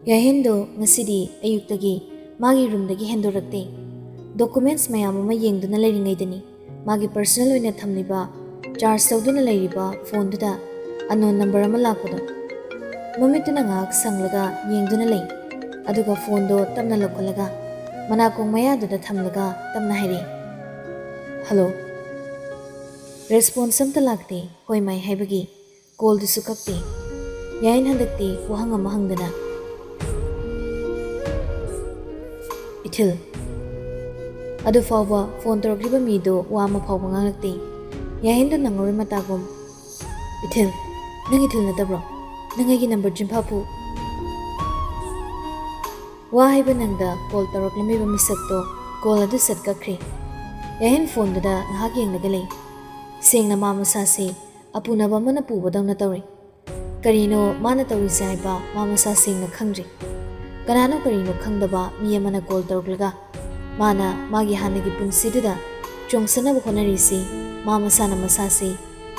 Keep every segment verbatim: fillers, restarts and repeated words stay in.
ꯌꯥꯍꯦꯟꯗꯣ ꯉꯁꯤꯗꯤ ꯑꯌꯨꯛꯇꯒꯤ ꯃꯥꯒꯤ ꯔꯨꯝꯗꯒꯤ ꯍꯦꯟꯗꯣꯔꯛꯇꯦ꯫ ꯗꯣꯀꯨꯃꯦꯟꯠꯁ ꯃꯌꯥꯝ ꯑꯃ ꯌꯦꯡꯗꯨꯅ ꯂꯩꯔꯤꯉꯩꯗꯅꯤ ꯃꯥꯒꯤ ꯄꯔꯁꯅꯦꯜ ꯑꯣꯏꯅ ꯊꯝꯂꯤꯕ, ꯆꯥꯔꯖ ꯇꯧꯗꯨꯅ ꯂꯩꯔꯤꯕ ꯐꯣꯟꯗꯨꯗ ꯑꯟꯅꯣꯟ ꯅꯝꯕꯔ ꯑꯃ ꯂꯥꯛꯄꯗꯣ꯫ ꯃꯃꯤꯠꯇꯨꯅ ꯉꯥꯏꯍꯥꯛ ꯁꯪꯂꯒ ꯌꯦꯡꯗꯨꯅ ꯂꯩ꯫ ꯑꯗꯨꯒ ꯐꯣꯟꯗꯣ ꯇꯞꯅ ꯂꯧꯈꯠꯂꯒ ꯃꯅꯥꯀꯣꯡ ꯃꯌꯥꯗꯨꯗ ꯊꯝꯂꯒ ꯇꯞꯅ ꯍꯥꯏꯔꯛꯏ, "ꯍꯜꯂꯣ?" ꯔꯦꯁꯄꯣꯟꯁ ꯑꯝꯇ ꯂꯥꯛꯇꯦ꯫ ꯍꯣꯏ ꯃꯥꯏ ꯍꯥꯏꯕꯒꯤ ꯀꯣꯜꯗꯨꯁꯨ ꯀꯛꯇꯦ꯫ ꯌꯥꯏꯟ ꯍꯟꯗꯛꯇꯤ ꯋꯥꯍꯪ ꯑꯃ ꯍꯪꯗꯅ, "ꯏꯊꯤꯜ?" ꯑꯗꯨ ꯐꯥꯎꯕ ꯐꯣꯟ ꯇꯧꯔꯛꯂꯤꯕ ꯃꯤꯗꯣ ꯋꯥ ꯑꯃ ꯐꯥꯎꯕ ꯉꯥꯡꯂꯛꯇꯦ꯫ ꯌꯥꯏꯟꯗꯣ ꯅꯪꯉꯔꯣꯏ ꯃꯇꯥꯒꯨꯝ, "ꯏꯊꯤꯜ, ꯅꯪ ꯏꯊꯤꯜ ꯅꯠꯇꯕ꯭ꯔꯣ? ꯅꯪ ꯑꯩꯒꯤ ꯅꯝꯕꯔ ꯆꯤꯟꯐꯥ ꯐꯨ?" ꯋꯥ ꯍꯥꯏꯕ ꯅꯪꯗ ꯀꯣꯜ ꯇꯧꯔꯛꯂꯝꯃꯤꯕ ꯃꯤꯁꯛꯇꯣ ꯀꯣꯜ ꯑꯗꯨ ꯁꯠ ꯀꯛꯈ꯭ꯔꯦ꯫ ꯌꯥꯍꯦꯟ ꯐꯣꯟꯗꯨꯗ ꯉꯥꯏꯍꯥꯛ ꯌꯦꯡꯂꯒ ꯂꯩ꯫ ꯁꯦꯡꯅ ꯃꯥ ꯃꯁꯥꯁꯦ ꯑꯄꯨꯅꯕ ꯑꯃꯅ ꯄꯨꯕꯗꯧꯅ ꯇꯧꯔꯤ꯫ ꯀꯔꯤꯅꯣ ꯃꯥꯅ ꯇꯧꯔꯤꯁꯦ ꯍꯥꯏꯕ ꯃꯥ ꯃꯁꯥ ꯁꯦꯡꯅ ꯈꯪꯗ꯭ꯔꯤ꯫ ꯀꯅꯥꯅꯣ ꯀꯔꯤꯅꯣ ꯈꯪꯗꯕ ꯃꯤ ꯑꯃꯅ ꯀꯣꯜ ꯇꯧꯔꯛꯂꯒ ꯃꯥꯅ ꯃꯥꯒꯤ ꯍꯥꯟꯅꯒꯤ ꯄꯨꯟꯁꯤꯗꯨꯗ ꯆꯣꯡꯁꯟꯅꯕ ꯍꯣꯠꯅꯔꯤꯁꯤ ꯃꯥ ꯃꯁꯥꯅ ꯃꯁꯥꯁꯦ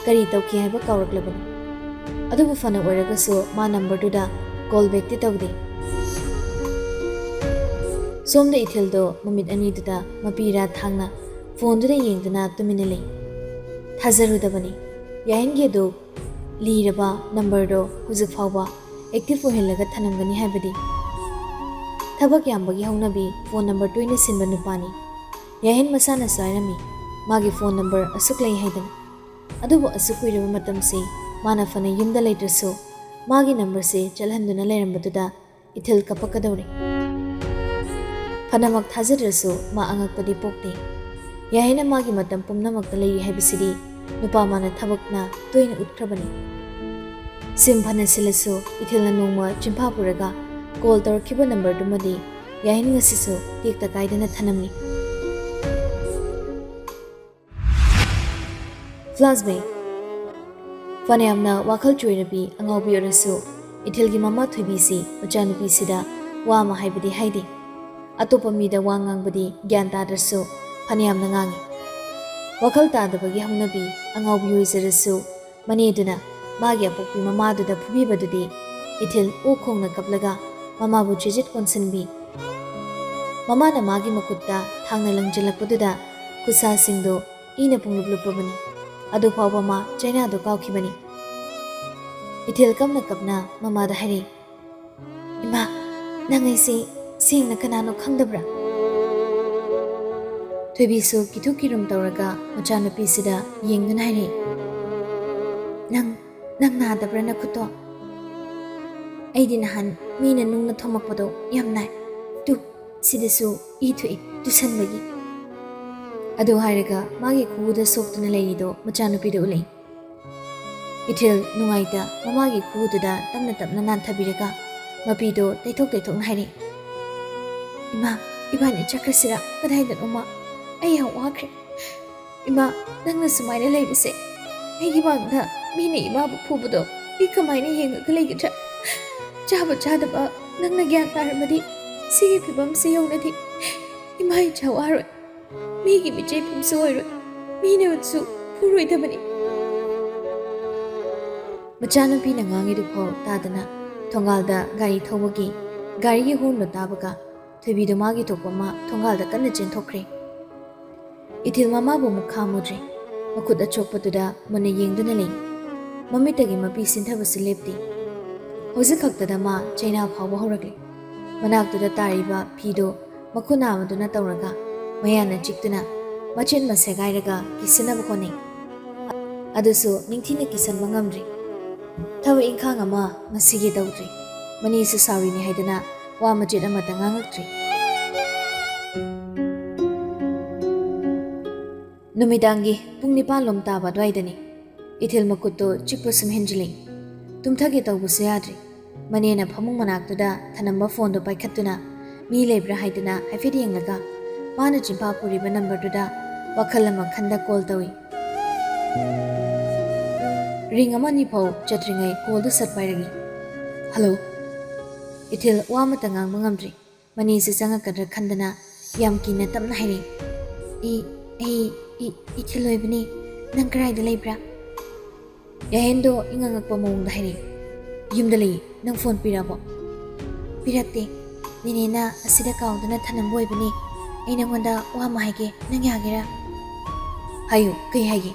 ꯀꯔꯤ ꯇꯧꯈꯤ ꯍꯥꯏꯕ ꯀꯥꯎꯔꯛꯂꯕꯅꯤ꯫ ꯑꯗꯨꯕꯨ ꯐꯅ ꯑꯣꯏꯔꯒꯁꯨ ꯃꯥ ꯅꯝꯕꯔꯗꯨꯗ ꯀꯣꯜ ꯕꯦꯛꯇꯤ ꯇꯧꯗꯦ꯫ ꯁꯣꯝꯗ ꯏꯊꯤꯜꯗꯣ ꯃꯃꯤꯠ ꯑꯅꯤꯗꯨꯗ ꯃꯄꯤ ꯏꯔꯥ ꯊꯥꯡꯅ ꯐꯣꯟꯗꯨꯗ ꯌꯦꯡꯗꯨꯅ ꯇꯨꯃꯤꯟꯅ ꯂꯩ꯫ ꯊꯥꯖꯔꯨꯗꯕꯅꯤ ꯌꯥꯍꯦꯟꯒꯤ ꯑꯗꯨ ꯂꯤꯔꯕ ꯅꯝꯕꯔꯗꯣ ꯍꯧꯖꯤꯛ ꯐꯥꯎꯕ ꯑꯦꯛꯇꯤꯚ ꯑꯣꯏꯍꯜꯂꯒ ꯊꯅꯝꯒꯅꯤ ꯍꯥꯏꯕꯗꯤ꯫ ꯊꯕꯛ ꯌꯥꯝꯕꯒꯤ ꯍꯧꯅꯕꯤ ꯐꯣꯟ ꯅꯝꯕꯔ ꯇꯣꯏꯅ ꯁꯤꯟꯕ ꯅꯨꯄꯥꯅꯤ꯫ ꯌꯥꯍꯦꯟ ꯃꯁꯥꯅꯁꯨ ꯍꯥꯏꯔꯝꯃꯤ, ꯃꯥꯒꯤ ꯐꯣꯟ ꯅꯝꯕꯔ ꯑꯁꯨꯛ ꯂꯩ ꯍꯥꯏꯗꯅ꯫ ꯑꯗꯨꯕꯨ ꯑꯁꯨꯛ ꯀꯨꯏꯔꯕ ꯃꯇꯝꯁꯤ ꯃꯥꯅ ꯐꯅ ꯌꯨꯝꯗ ꯂꯩꯇ꯭ꯔꯁꯨ ꯃꯥꯒꯤ ꯅꯝꯕꯔꯁꯦ ꯆꯠꯍꯟꯗꯨꯅ ꯂꯩꯔꯝꯕꯗꯨꯗ ꯏꯊꯤꯜ ꯀꯞꯄꯛꯀꯗꯧꯔꯦ꯫ ꯐꯅꯃꯛ ꯊꯥꯖꯗ꯭ꯔꯁꯨ ꯃꯥ ꯑꯉꯛꯄꯗꯤ ꯄꯣꯛꯇꯦ꯫ ꯌꯥꯍꯦꯟꯅ ꯃꯥꯒꯤ ꯃꯇꯝ ꯄꯨꯝꯅꯃꯛꯇ ꯂꯩꯔꯤ ꯍꯥꯏꯕꯁꯤꯗꯤ ꯅꯨꯄꯥ ꯃꯥꯅ ꯊꯕꯛꯅ ꯇꯣꯏꯅ ꯎꯠꯈ꯭ꯔꯕꯅꯤ꯫ ꯁꯤꯝ ꯐꯅ ꯁꯤꯜꯂꯁꯨ ꯏꯊꯤꯜꯅ ꯅꯣꯡꯃ ꯆꯤꯟꯐꯥ ꯄꯨꯔꯒ ꯀꯣꯜ ꯇꯧꯔꯛꯈꯤꯕ ꯅꯝꯕꯔꯗꯨꯃꯗꯤ ꯌꯥꯍꯦꯟ ꯉꯁꯤꯁꯨ ꯇꯦꯛꯇ ꯀꯥꯏꯗꯅ ꯊꯅꯝꯂꯤ꯫ ꯐ꯭ꯂꯥꯁꯕꯦꯛ꯫ ꯐꯅꯌꯥꯝꯅ ꯋꯥꯈꯜ ꯆꯣꯏꯔꯕꯤ ꯑꯉꯥꯎꯕꯤ ꯑꯣꯏꯔꯁꯨ ꯏꯊꯤꯜꯒꯤ ꯃꯃꯥ ꯊꯣꯏꯕꯤꯁꯤ ꯃꯆꯥꯅꯨꯄꯤꯁꯤꯗ ꯋꯥ ꯑꯃ ꯍꯥꯏꯕꯗꯤ ꯍꯥꯏꯗꯦ꯫ ꯑꯇꯣꯞꯄ ꯃꯤꯗ ꯋꯥ ꯉꯥꯡꯕꯗꯤ ꯒ꯭ꯌꯥꯟ ꯇꯥꯗ꯭ꯔꯁꯨ ꯐꯅꯌꯥꯝꯅ ꯉꯥꯡꯉꯤ꯫ ꯋꯥꯈꯜ ꯇꯥꯗꯕꯒꯤ ꯍꯧꯅꯕꯤ ꯑꯉꯥꯎꯕꯤ ꯑꯣꯏꯖꯔꯁꯨ ꯃꯅꯦꯗꯨꯅ ꯃꯥꯒꯤ ꯑꯄꯣꯛꯄꯤ ꯃꯃꯥꯗꯨꯗ ꯐꯨꯕꯤꯕꯗꯨꯗꯤ ꯏꯊꯤꯜ ꯑꯣꯛ ꯈꯣꯡꯅ ꯀꯞꯂꯒ ꯃꯃꯥꯕꯨ ꯆꯤꯖꯤꯠ ꯀꯣꯟꯁꯤꯟꯕꯤ꯫ ꯃꯃꯥꯅ ꯃꯥꯒꯤ ꯃꯈꯨꯠꯇ ꯊꯥꯡꯅ ꯂꯪꯁꯤꯜꯂꯛꯄꯗꯨꯗ ꯈꯨꯠꯁꯥꯁꯤꯡꯗꯨ ꯏꯅ ꯄꯨꯡꯂꯨꯞ ꯂꯨꯞꯄꯕꯅꯤ꯫ ꯑꯗꯨꯐꯥꯎꯕ ꯃꯥ ꯆꯩꯅꯥꯗꯨ ꯀꯥꯎꯈꯤꯕꯅꯤ꯫ ꯏꯊꯤꯜ ꯀꯞꯅ ꯀꯞꯅ ꯃꯃꯥꯗ ꯍꯥꯏꯔꯛꯏ, "ꯏꯃꯥ, ꯅꯪ ꯑꯩꯁꯦ ꯁꯦꯡꯅ ꯀꯅꯥꯅꯣ ꯈꯪꯗꯕ꯭ꯔꯥ?" ꯊꯣꯏꯕꯤꯁꯨ ꯀꯤꯊꯨ ꯀꯤꯔꯨꯝ ꯇꯧꯔꯒ ꯃꯆꯥꯅꯨꯄꯤꯁꯤꯗ ꯌꯦꯡꯗꯨꯅ ꯍꯥꯏꯔꯛꯏ, "ꯅꯪ, ꯅꯪ ꯅꯥꯗꯕ꯭ꯔꯥ ꯅꯈꯨꯠꯇꯣ? ꯑꯩꯗꯤ ꯅꯍꯥꯟ ꯃꯤꯅ ꯅꯨꯡꯅ ꯊꯣꯝꯃꯛꯄꯗꯣ ꯌꯥꯝ ꯅꯥꯏ꯫ ꯇꯨ, ꯁꯤꯗꯁꯨ ꯏ ꯊꯣꯛꯏ ꯇꯨꯁꯟꯕꯒꯤ꯫" ꯑꯗꯨ ꯍꯥꯏꯔꯒ ꯃꯥꯒꯤ ꯈꯨꯎꯗ ꯁꯣꯛꯇꯨꯅ ꯂꯩꯔꯤꯗꯣ ꯃꯆꯥꯅꯨꯄꯤꯗ ꯎꯠꯂꯛꯏ꯫ ꯏꯊꯤꯜ ꯅꯨꯡꯉꯥꯏꯇ ꯃꯃꯥꯒꯤ ꯈꯨꯎꯗꯨꯗ ꯇꯞꯅ ꯇꯞꯅ ꯅꯥꯟꯊꯕꯤꯔꯒ ꯃꯄꯤꯗꯣ ꯇꯩꯊꯣꯛ ꯇꯩꯊꯣꯛꯅ ꯍꯥꯏꯔꯛꯏ, "ꯏꯃꯥ, ꯏꯕꯥꯅꯤ ꯆꯠꯈ꯭ꯔꯁꯤꯔꯥ? ꯀꯗꯥꯏꯗꯅꯣꯃ? ꯑꯩ ꯌꯥꯝ ꯋꯥꯈ꯭ꯔꯦ꯫ ꯏꯃꯥ, ꯅꯪꯅ ꯁꯨꯃꯥꯏꯅ ꯂꯩꯕꯁꯦ, ꯑꯩꯒꯤ ꯃꯥꯡꯗ ꯃꯤꯅ ꯏꯃꯥꯕꯨ ꯐꯨꯕꯗꯣ ꯑꯩ ꯀꯃꯥꯏꯅ ꯌꯦꯡꯉꯒ ꯂꯩꯒꯗ꯭ꯔꯥ? ꯆꯥꯕ ꯆꯥꯗꯕ ꯅꯪꯅ ꯒ꯭ꯌꯥꯟ ꯇꯥꯔꯝꯃꯗꯤ ꯁꯤꯒꯤ ꯐꯤꯕꯝꯁꯤ ꯌꯧꯅꯗꯤ ꯏꯃꯥ ꯏꯆꯥ ꯋꯥꯔꯣꯏ꯫ ꯃꯤꯒꯤ ꯃꯤꯆꯩ ꯐꯝꯁꯨ ꯑꯣꯏꯔꯣꯏ, ꯃꯤꯅꯁꯨ ꯐꯨꯔꯣꯏꯗꯕꯅꯤ꯫" ꯃꯆꯥꯅꯨꯄꯤꯅ ꯉꯥꯡꯉꯤꯗꯨꯐꯥꯎ ꯇꯥꯗꯅ ꯊꯣꯡꯒꯥꯜꯗ ꯒꯥꯔꯤ ꯊꯧꯕꯒꯤ ꯒꯥꯔꯤꯒꯤ ꯍꯣꯔꯟꯗꯣ ꯇꯥꯕꯒ ꯊꯣꯏꯕꯤꯗꯣ ꯃꯥꯒꯤ ꯊꯣꯛꯄ ꯑꯃ ꯊꯣꯡꯒꯥꯜꯗ ꯀꯟꯅ ꯆꯦꯟꯊꯣꯛꯈ꯭ꯔꯦ꯫ ꯏꯊꯤꯜ ꯃꯃꯥꯕꯨ ꯑꯃꯨꯛ ꯈꯥꯝꯃꯨꯗ꯭ꯔꯦ꯫ ꯃꯈꯨꯠ ꯑꯆꯣꯛꯄꯗꯨꯗ ꯃꯨꯟꯅ ꯌꯦꯡꯗꯨꯅ ꯂꯩ꯫ ꯃꯃꯤꯠꯇꯒꯤ ꯃꯄꯤ ꯁꯤꯟꯊꯕꯁꯨ ꯂꯦꯞꯇꯦ꯫ ꯍꯧꯖꯤꯛ ꯈꯛꯇꯗ ꯃꯥ ꯆꯩꯅꯥ ꯐꯥꯎꯕ ꯍꯧꯔꯛꯂꯦ꯫ ꯃꯅꯥꯛꯇꯨꯗ ꯇꯥꯔꯤꯕ ꯐꯤꯗꯣ ꯃꯈꯨꯠ ꯅꯥꯝꯃꯗꯨꯅ ꯇꯧꯔꯒ ꯃꯌꯥꯅ ꯆꯤꯛꯇꯨꯅ ꯃꯆꯦꯠ ꯑꯃ ꯁꯦꯒꯥꯏꯔꯒ ꯀꯤꯁꯤꯟꯅꯕ ꯍꯣꯠꯅꯩ꯫ ꯑꯗꯨꯁꯨ ꯅꯤꯡꯊꯤꯅ ꯀꯤꯁꯟꯕ ꯉꯝꯗ꯭ꯔꯤ꯫ ꯊꯕꯛ ꯏꯪꯈꯥꯡ ꯑꯃ ꯉꯁꯤꯒꯤ ꯇꯧꯗ꯭ꯔꯤ꯫ ꯃꯅꯦꯁꯨ ꯁꯥꯎꯔꯤꯅꯤ ꯍꯥꯏꯗꯅ ꯋꯥ ꯃꯆꯦꯠ ꯑꯃꯠꯇ ꯉꯥꯡꯉꯛꯇ꯭ꯔꯤ꯫ ꯅꯨꯃꯤꯗꯥꯡꯒꯤ ꯄꯨꯡ ꯅꯤꯄꯥꯟ ꯂꯣꯝ ꯇꯥꯕ ꯑꯗꯨꯋꯥꯏꯗꯅꯤ꯫ ꯏꯊꯤꯜ ꯃꯈꯨꯠꯇꯣ ꯆꯤꯛꯄ ꯁꯨꯝ ꯍꯦꯟꯖꯤꯜꯂꯛꯏ꯫ ꯇꯨꯝꯊꯒꯦ ꯇꯧꯕꯁꯨ ꯌꯥꯗ꯭ꯔꯤ꯫ ꯃꯅꯦꯅ ꯐꯃꯨꯡ ꯃꯅꯥꯛꯇꯨꯗ ꯊꯅꯝꯕ ꯐꯣꯟꯗꯣ ꯄꯥꯏꯈꯠꯇꯨꯅ ꯃꯤ ꯂꯩꯕ꯭ꯔꯥ ꯍꯥꯏꯗꯨꯅ ꯍꯥꯏꯐꯦꯠ ꯌꯦꯡꯂꯒ ꯃꯥꯅ ꯆꯤꯟꯐꯥ ꯄꯨꯔꯤꯕ ꯅꯝꯕꯔꯗꯨꯗ ꯋꯥꯈꯜ ꯑꯃ ꯈꯟꯗ ꯀꯣꯜ ꯇꯧꯏ꯫ ꯔꯤꯡ ꯑꯃ ꯑꯅꯤ ꯐꯥꯎ ꯆꯠꯇ꯭ꯔꯤꯉꯩ ꯀꯣꯜꯗꯨ ꯁꯠ ꯄꯥꯏꯔꯛꯏ꯫ "ꯍꯜꯂꯣ?" ꯏꯊꯤꯜ ꯋꯥ ꯑꯃꯠꯇ ꯉꯥꯡꯕ ꯉꯝꯗ꯭ꯔꯤ꯫ ꯃꯅꯦꯁꯤ ꯆꯪꯉꯛꯀꯗ꯭ꯔꯥ ꯈꯟꯗꯅ ꯌꯥꯝ ꯀꯤꯅ ꯇꯞꯅ ꯍꯥꯏꯔꯛꯏ, "ꯑꯩ, ꯑꯩ, ꯑꯩ ꯏꯊꯤꯜ ꯑꯣꯏꯕꯅꯤ꯫ ꯅꯪ ꯀꯗꯥꯏꯗ ꯂꯩꯕ꯭ꯔꯥ?" ꯌꯥꯍꯦꯟꯗꯣ ꯏꯉꯛ ꯉꯛꯄ ꯃꯑꯣꯡꯗ ꯍꯥꯏꯔꯛꯏ, "ꯌꯨꯝꯗ ꯂꯩꯌꯦ꯫ ꯅꯪ ꯐꯣꯟ ꯄꯤꯔꯛꯑꯕꯣ?" ꯄꯤꯔꯛꯇꯦ꯫ ꯅꯦꯅꯦꯅ ꯑꯁꯤꯗ ꯀꯥꯎꯗꯨꯅ ꯊꯅꯝꯕ ꯑꯣꯏꯕꯅꯤ꯫ ꯑꯩ ꯅꯉꯣꯟꯗ ꯋꯥ ꯑꯃ ꯍꯥꯏꯒꯦ, ꯅꯪ ꯌꯥꯒꯦꯔꯥ? ꯍꯥꯏꯌꯨ, ꯀꯩ ꯍꯥꯏꯒꯦ?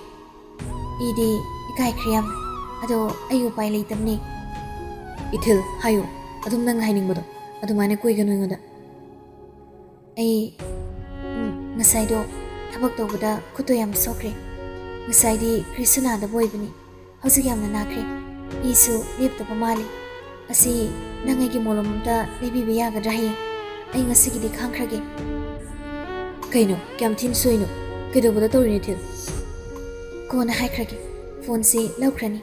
ꯑꯩꯗꯤ ꯏꯀꯥꯏꯈ꯭ꯔꯦ ꯌꯥꯝꯅ꯫ ꯑꯗꯣ ꯑꯩ ꯎꯄꯥꯏ ꯂꯩꯇꯕꯅꯤ꯫ ꯏꯊꯤꯜ, ꯍꯥꯏꯌꯨ, ꯑꯗꯨꯝ ꯅꯪ ꯍꯥꯏꯅꯤꯡꯕꯗꯣ꯫ ꯑꯗꯨꯃꯥꯏꯅ ꯀꯣꯏꯒꯅꯨ ꯑꯩꯉꯣꯟꯗ꯫ ꯑꯩ, ꯎꯝ, ꯉꯁꯥꯏꯗꯣ ꯊꯕꯛ ꯇꯧꯕꯗ ꯈꯨꯠꯇꯣ ꯌꯥꯝ ꯁꯣꯛꯈ꯭ꯔꯦ꯫ ꯉꯁꯥꯏꯗꯤ ꯀ꯭ꯔꯤꯁꯨ ꯅꯥꯗꯕ ꯑꯣꯏꯕꯅꯤ꯫ ꯍꯧꯖꯤꯛ ꯌꯥꯝꯅ ꯅꯥꯈ꯭ꯔꯦ꯫ ꯏꯁꯨ ꯂꯦꯞꯇꯕ ꯃꯥꯜꯂꯤ꯫ ꯑꯁꯤ ꯅꯪ ꯑꯩꯒꯤ ꯃꯣꯂꯣꯝ ꯑꯝꯇ ꯂꯩꯕꯤꯕ ꯌꯥꯒꯗ꯭ꯔꯥ ꯍꯌꯦꯡ? ꯑꯩ ꯉꯁꯤꯒꯤꯗꯤ ꯈꯥꯡꯈ꯭ꯔꯒꯦ꯫ ꯀꯩꯅꯣ? ꯀꯌꯥꯝ ꯊꯤꯅ ꯁꯣꯏꯅꯣ? ꯀꯩꯗꯧꯕꯗ ꯇꯧꯔꯤꯅꯣ ꯏꯊꯤꯜ? ꯀꯣꯟꯅ ꯍꯥꯏꯈ꯭ꯔꯒꯦ꯫ ꯐꯣꯟꯁꯤ ꯂꯧꯈ꯭ꯔꯅꯤ꯫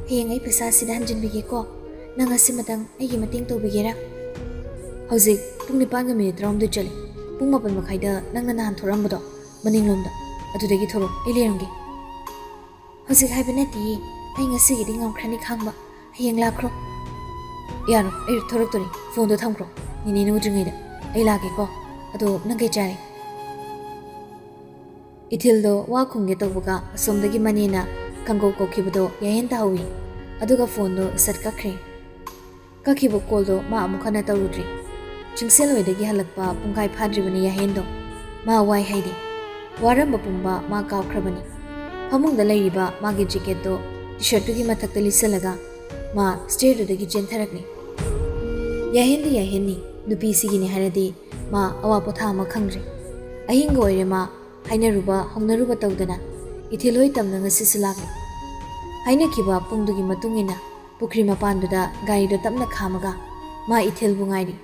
ꯍꯌꯦꯡ ꯑꯩ ꯄꯩꯁꯥꯁꯤꯗ ꯍꯟꯖꯤꯟꯕꯤꯒꯦꯀꯣ꯫ ꯅꯪ ꯉꯁꯤꯃꯇꯪ ꯑꯩꯒꯤ ꯃꯇꯦꯡ ꯇꯧꯕꯤꯒꯦꯔꯥ? ꯍꯧꯖꯤꯛ ꯄꯨꯡ ꯅꯤꯄꯥꯟꯒ ꯃꯤꯅꯤꯠ ꯇꯔꯥꯍꯨꯝꯗꯣꯏ ꯆꯠꯂꯤ꯫ ꯄꯨꯡ ꯃꯥꯄꯟ ꯃꯈꯥꯏꯗ ꯅꯪꯅ ꯅꯍꯥꯟ ꯊꯣꯔꯛꯑꯝꯕꯗꯣ, ꯃꯅꯤꯡꯂꯣꯝꯗ꯫ ꯑꯗꯨꯗꯒꯤ ꯊꯣꯔꯛꯑꯣ, ꯑꯩ ꯂꯩꯔꯝꯒꯦ꯫ ꯍꯧꯖꯤꯛ ꯍꯥꯏꯕ ꯅꯠꯇꯤꯌꯦ, ꯑꯩ ꯉꯁꯤꯒꯤꯗꯤ ꯉꯝꯈ꯭ꯔꯅꯤ ꯈꯥꯡꯕ꯫ ꯍꯌꯦꯡ ꯂꯥꯛꯈ꯭ꯔꯣ꯫ ꯌꯥꯔꯣ, ꯑꯩ ꯊꯣꯔꯛꯇꯣꯔꯤ꯫ ꯐꯣꯟꯗꯣ ꯊꯝꯈ꯭ꯔꯣ꯫ ꯅꯦꯅꯦꯅ ꯎꯗ꯭ꯔꯤꯉꯩꯗ꯫ ꯑꯩ ꯂꯥꯛꯀꯦꯀꯣ꯫ ꯑꯗꯣ ꯅꯪ ꯀꯩ ꯆꯥꯔꯦ? ꯏꯊꯤꯜꯗꯣ ꯋꯥ ꯈꯨꯝꯒꯦ ꯇꯧꯕꯒ ꯑꯁꯣꯝꯗꯒꯤ ꯃꯅꯦꯅ ꯀꯥꯡꯒꯧ ꯀꯧꯈꯤꯕꯗꯣ ꯌꯥꯍꯦꯟ ꯇꯥꯍꯧꯏ꯫ ꯑꯗꯨꯒ ꯐꯣꯟꯗꯣ ꯁꯠ ꯀꯛꯈ꯭ꯔꯦ꯫ ꯀꯛꯈꯤꯕ ꯀꯣꯜꯗꯣ ꯃꯥ ꯑꯃꯨꯛ ꯍꯟꯅ ꯇꯧꯔꯨꯗ꯭ꯔꯤ꯫ ꯆꯤꯡꯁꯦꯜ ꯍꯣꯏꯗꯒꯤ ꯍꯜꯂꯛꯄ ꯄꯨꯡꯈꯥꯏ ꯐꯥꯗ꯭ꯔꯤꯕꯅꯤ ꯌꯥꯍꯦꯟꯗꯣ꯫ ꯃꯥ ꯋꯥꯏ ꯍꯥꯏꯗꯦ꯫ ꯋꯥꯔꯝꯕ ꯄꯨꯝꯕ ꯃꯥ ꯀꯥꯎꯈ꯭ꯔꯕꯅꯤ꯫ ꯐꯃꯨꯡꯗ ꯂꯩꯔꯤꯕ ꯃꯥꯒꯤ ꯖꯦꯀꯦꯠꯇꯣ ꯇꯤ ꯁꯔꯠꯇꯨꯒꯤ ꯃꯊꯛꯇ ꯂꯤꯠꯁꯜꯂꯒ ꯃꯥ ꯁ꯭ꯇꯦꯌꯔꯗꯨꯗꯒꯤ ꯆꯦꯟꯊꯔꯛꯂꯤ꯫ ꯌꯥꯍꯦꯟꯗꯤ ꯌꯥꯍꯦꯟꯅꯤ, ꯅꯨꯄꯤꯁꯤꯒꯤꯅꯤ ꯍꯥꯏꯔꯗꯤ ꯃꯥ ꯑꯋꯥ ꯄꯣꯊꯥ ꯑꯃ ꯈꯪꯗ꯭ꯔꯦ꯫ ꯑꯍꯤꯡꯒ ꯑꯣꯏꯔꯦ ꯃꯥ ꯍꯥꯏꯅꯔꯨꯕ ꯍꯧꯅꯔꯨꯕ ꯇꯧꯗꯅ ꯏꯊꯤꯜ ꯍꯣꯏ ꯇꯝꯅ ꯉꯁꯤꯁꯨ ꯂꯥꯛꯂꯤ꯫ ꯍꯥꯏꯅꯈꯤꯕ ꯄꯨꯡꯗꯨꯒꯤ ꯃꯇꯨꯡ ꯏꯟꯅ ꯄꯨꯈ꯭ꯔꯤ ꯃꯄꯥꯟꯗꯨꯗ ꯒꯥꯔꯤꯗꯣ ꯇꯞꯅ ꯈꯥꯝꯃꯒ ꯃꯥ ꯏꯊꯤꯜꯕꯨ ꯉꯥꯏꯔꯤ꯫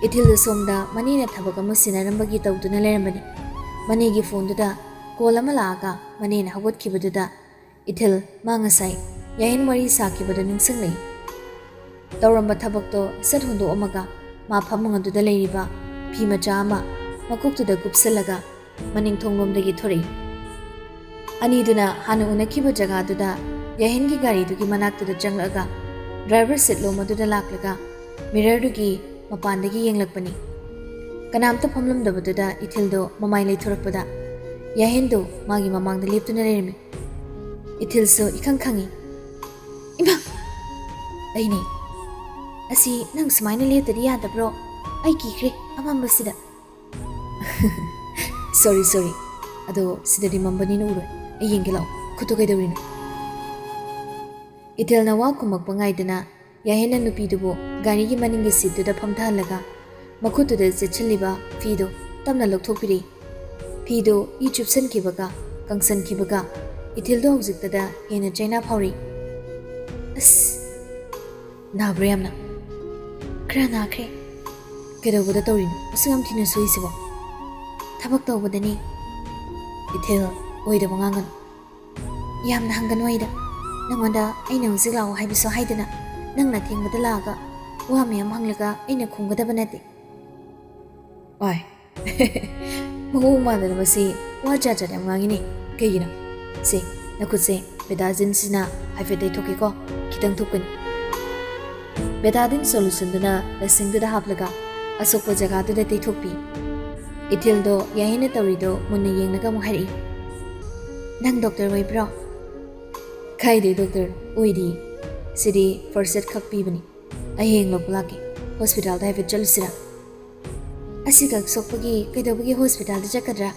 ꯏꯊꯤꯜꯗꯨ ꯁꯣꯝꯗ ꯃꯅꯦꯅ ꯊꯕꯛ ꯑꯃ ꯁꯤꯟꯅꯔꯝꯕꯒꯤ ꯇꯧꯗꯨꯅ ꯂꯩꯔꯝꯕꯅꯤ꯫ ꯃꯅꯦꯒꯤ ꯐꯣꯟꯗꯨꯗ ꯀꯣꯜ ꯑꯃ ꯂꯥꯛꯑꯒ ꯃꯅꯦꯅ ꯍꯧꯒꯠꯈꯤꯕꯗꯨꯗ ꯏꯊꯤꯜ ꯃꯥ ꯉꯁꯥꯏ ꯌꯥꯍꯦꯟ ꯋꯥꯔꯤ ꯁꯥꯈꯤꯕꯗꯨ ꯅꯤꯡꯁꯤꯡꯂꯛꯏ꯫ ꯇꯧꯔꯝꯕ ꯊꯕꯛꯇꯣ ꯁꯠ ꯍꯨꯟꯗꯣꯛꯑꯝꯃꯒ ꯃꯥ ꯐꯃꯨꯡ ꯑꯗꯨꯗ ꯂꯩꯔꯤꯕ ꯐꯤ ꯃꯆꯥ ꯑꯃ ꯃꯀꯣꯛꯇꯨꯗ ꯀꯨꯞꯁꯤꯜꯂꯒ ꯃꯅꯤꯡ ꯊꯣꯡꯂꯣꯝꯗꯒꯤ ꯊꯣꯔꯛꯏ꯫ ꯑꯅꯤꯗꯨꯅ ꯍꯥꯟꯅ ꯎꯅꯈꯤꯕ ꯖꯒꯥꯗꯨꯗ ꯌꯥꯍꯦꯟꯒꯤ ꯒꯥꯔꯤꯗꯨꯒꯤ ꯃꯅꯥꯛꯇꯨꯗ ꯆꯪꯂꯛꯑꯒ ꯗ꯭ꯔꯥꯏꯚꯔ ꯁꯤꯠ ꯂꯣꯝ ꯑꯗꯨꯗ ꯂꯥꯛꯂꯒ ꯃꯤꯔꯔꯗꯨꯒꯤ ꯃꯄꯥꯟꯗꯒꯤ ꯌꯦꯡꯂꯛꯄꯅꯤ꯫ ꯀꯅꯥꯝꯇ ꯐꯝꯂꯝꯗꯕꯗꯨꯗ ꯏꯊꯤꯜꯗꯣ ꯃꯃꯥꯏ ꯂꯩꯊꯣꯔꯛꯄꯗ ꯌꯥꯍꯦꯟꯗꯣ ꯃꯥꯒꯤ ꯃꯃꯥꯡꯗ ꯂꯦꯞꯇꯨꯅ ꯂꯩꯔꯝꯃꯤ꯫ ꯏꯊꯤꯜꯁꯨ ꯏꯈꯪ ꯈꯪꯉꯤ꯫ "ꯏꯃꯥ!" "ꯑꯩꯅꯦ꯫" ꯑꯁꯤ ꯅꯪ ꯁꯨꯃꯥꯏꯅ ꯂꯦꯞꯇꯗꯤ ꯌꯥꯗꯕ꯭ꯔꯣ? ꯑꯩ ꯀꯤꯈ꯭ꯔꯦ ꯑꯃꯝꯕꯁꯤꯗ꯫ Sorry, sorry. ꯑꯗꯣ ꯁꯤꯗꯗꯤ ꯃꯝꯕꯅꯤꯅ ꯎꯔꯣꯏ꯫ ꯑꯩ ꯌꯦꯡꯒꯦ ꯂꯥꯛꯑꯣ꯫ ꯈꯨꯠꯇꯣ ꯀꯩꯗꯧꯔꯤꯅꯣ? ꯏꯊꯤꯜꯅ ꯋꯥ ꯈꯨꯝꯃꯛꯄ ꯉꯥꯏꯗꯅ ꯌꯥꯍꯦꯟꯅ ꯅꯨꯄꯤꯗꯨꯕꯨ ꯒꯥꯔꯤꯒꯤ ꯃꯅꯤꯡꯒꯤ ꯁꯤꯠꯇꯨꯗ ꯐꯝꯊꯍꯜꯂꯒ ꯃꯈꯨꯠꯇꯨꯗ ꯆꯦꯠꯁꯤꯜꯂꯤꯕ ꯐꯤꯗꯨ ꯇꯞꯅ ꯂꯧꯊꯣꯛꯄꯤꯔꯛꯏ꯫ ꯐꯤꯗꯨ ꯏ ꯆꯨꯞꯁꯟꯈꯤꯕꯒ ꯀꯪꯁꯟꯈꯤꯕꯒ ꯏꯊꯤꯜꯗꯨ ꯍꯧꯖꯤꯛꯇꯗ ꯍꯦꯟꯅ ꯆꯩꯅꯥ ꯐꯥꯎꯔꯛꯏ꯫ ꯑꯁ! ꯅꯥꯕ꯭ꯔꯥ ꯌꯥꯝꯅ? ꯈꯔ ꯅꯥꯈ꯭ꯔꯦ꯫ ꯀꯩꯗꯧꯕꯗ ꯇꯧꯔꯤꯅꯣ ꯑꯁꯨꯛ ꯌꯥꯝ ꯊꯤꯅ ꯁꯣꯛꯏꯁꯤꯕꯣ? ꯊꯕꯛ ꯇꯧꯕꯗꯅꯤ꯫ ꯏꯊꯤꯜ, ꯑꯣꯏꯗꯕ ꯉꯥꯡꯒꯅꯨ꯫ ꯌꯥꯝꯅ ꯍꯪꯒꯅꯨ ꯑꯩꯗ꯫ ꯅꯪꯉꯣꯟꯗ ꯑꯩꯅ ꯍꯧꯖꯤꯛ ꯂꯥꯛꯑꯣ ꯍꯥꯏꯕꯁꯨ ꯍꯥꯏꯗꯅ ꯅꯪꯅ ꯊꯦꯡꯕꯗ ꯂꯥꯛꯑꯒ ꯋꯥ ꯃꯌꯥꯝ ꯍꯪꯂꯒ ꯑꯩꯅ ꯈꯨꯝꯒꯗꯕ ꯅꯠꯇꯦ꯫ ꯑꯣꯏ꯫ ꯃꯑꯣꯡ ꯃꯥꯟꯗꯅ ꯃꯁꯤ ꯋꯥ ꯖꯥꯠ ꯖꯥꯠ ꯌꯥꯝ ꯉꯥꯡꯉꯤꯅꯦ꯫ ꯀꯩꯒꯤꯅꯣ? ꯁꯦ, ꯅꯈꯨꯠꯁꯦ ꯕꯦꯇꯥꯗꯤꯟꯁꯤꯅ ꯍꯥꯏꯐꯦꯠ ꯇꯩꯊꯣꯛꯀꯦꯀꯣ꯫ ꯈꯤꯇꯪ ꯊꯨꯞꯀꯅꯤ꯫ ꯕꯦꯇꯥꯗꯤꯟ ꯁꯣꯂꯨꯁꯟꯗꯨꯅ ꯂꯁꯤꯡꯗꯨꯗ ꯍꯥꯞꯂꯒ ꯑꯁꯣꯛꯄ ꯖꯒꯥꯗꯨꯗ ꯇꯩꯊꯣꯛꯄꯤ꯫ ꯏꯊꯤꯜꯗꯣ ꯌꯥꯍꯦꯟꯅ ꯇꯧꯔꯤꯗꯣ ꯃꯨꯟꯅ ꯌꯦꯡꯂꯒ ꯑꯃꯨꯛ ꯍꯥꯏꯔꯛꯏ, "ꯅꯪ ꯗꯣꯛꯇꯔ ꯑꯣꯏꯕ꯭ꯔꯣ?" "ꯀꯥꯏꯗꯩ ꯗꯣꯛꯇꯔ? ꯑꯣꯏꯗꯤꯌꯦ꯫ ꯁꯤꯗꯤ ꯐꯥꯔꯁ ꯑꯦꯗ ꯈꯛ ꯄꯤꯕꯅꯤ꯫ ꯑꯩ ꯍꯌꯦꯡ ꯂꯧꯕ ꯂꯥꯛꯀꯦ꯫ ꯍꯣꯁꯄꯤꯇꯥꯜꯗ ꯍꯥꯏꯐꯦꯠ ꯆꯠꯂꯨꯁꯤꯔꯥ?" "ꯑꯁꯤꯈꯛ ꯁꯣꯛꯄꯒꯤ ꯀꯩꯗꯧꯕꯒꯤ ꯍꯣꯁꯄꯤꯇꯥꯜꯗ ꯆꯠꯀꯗ꯭ꯔꯥ?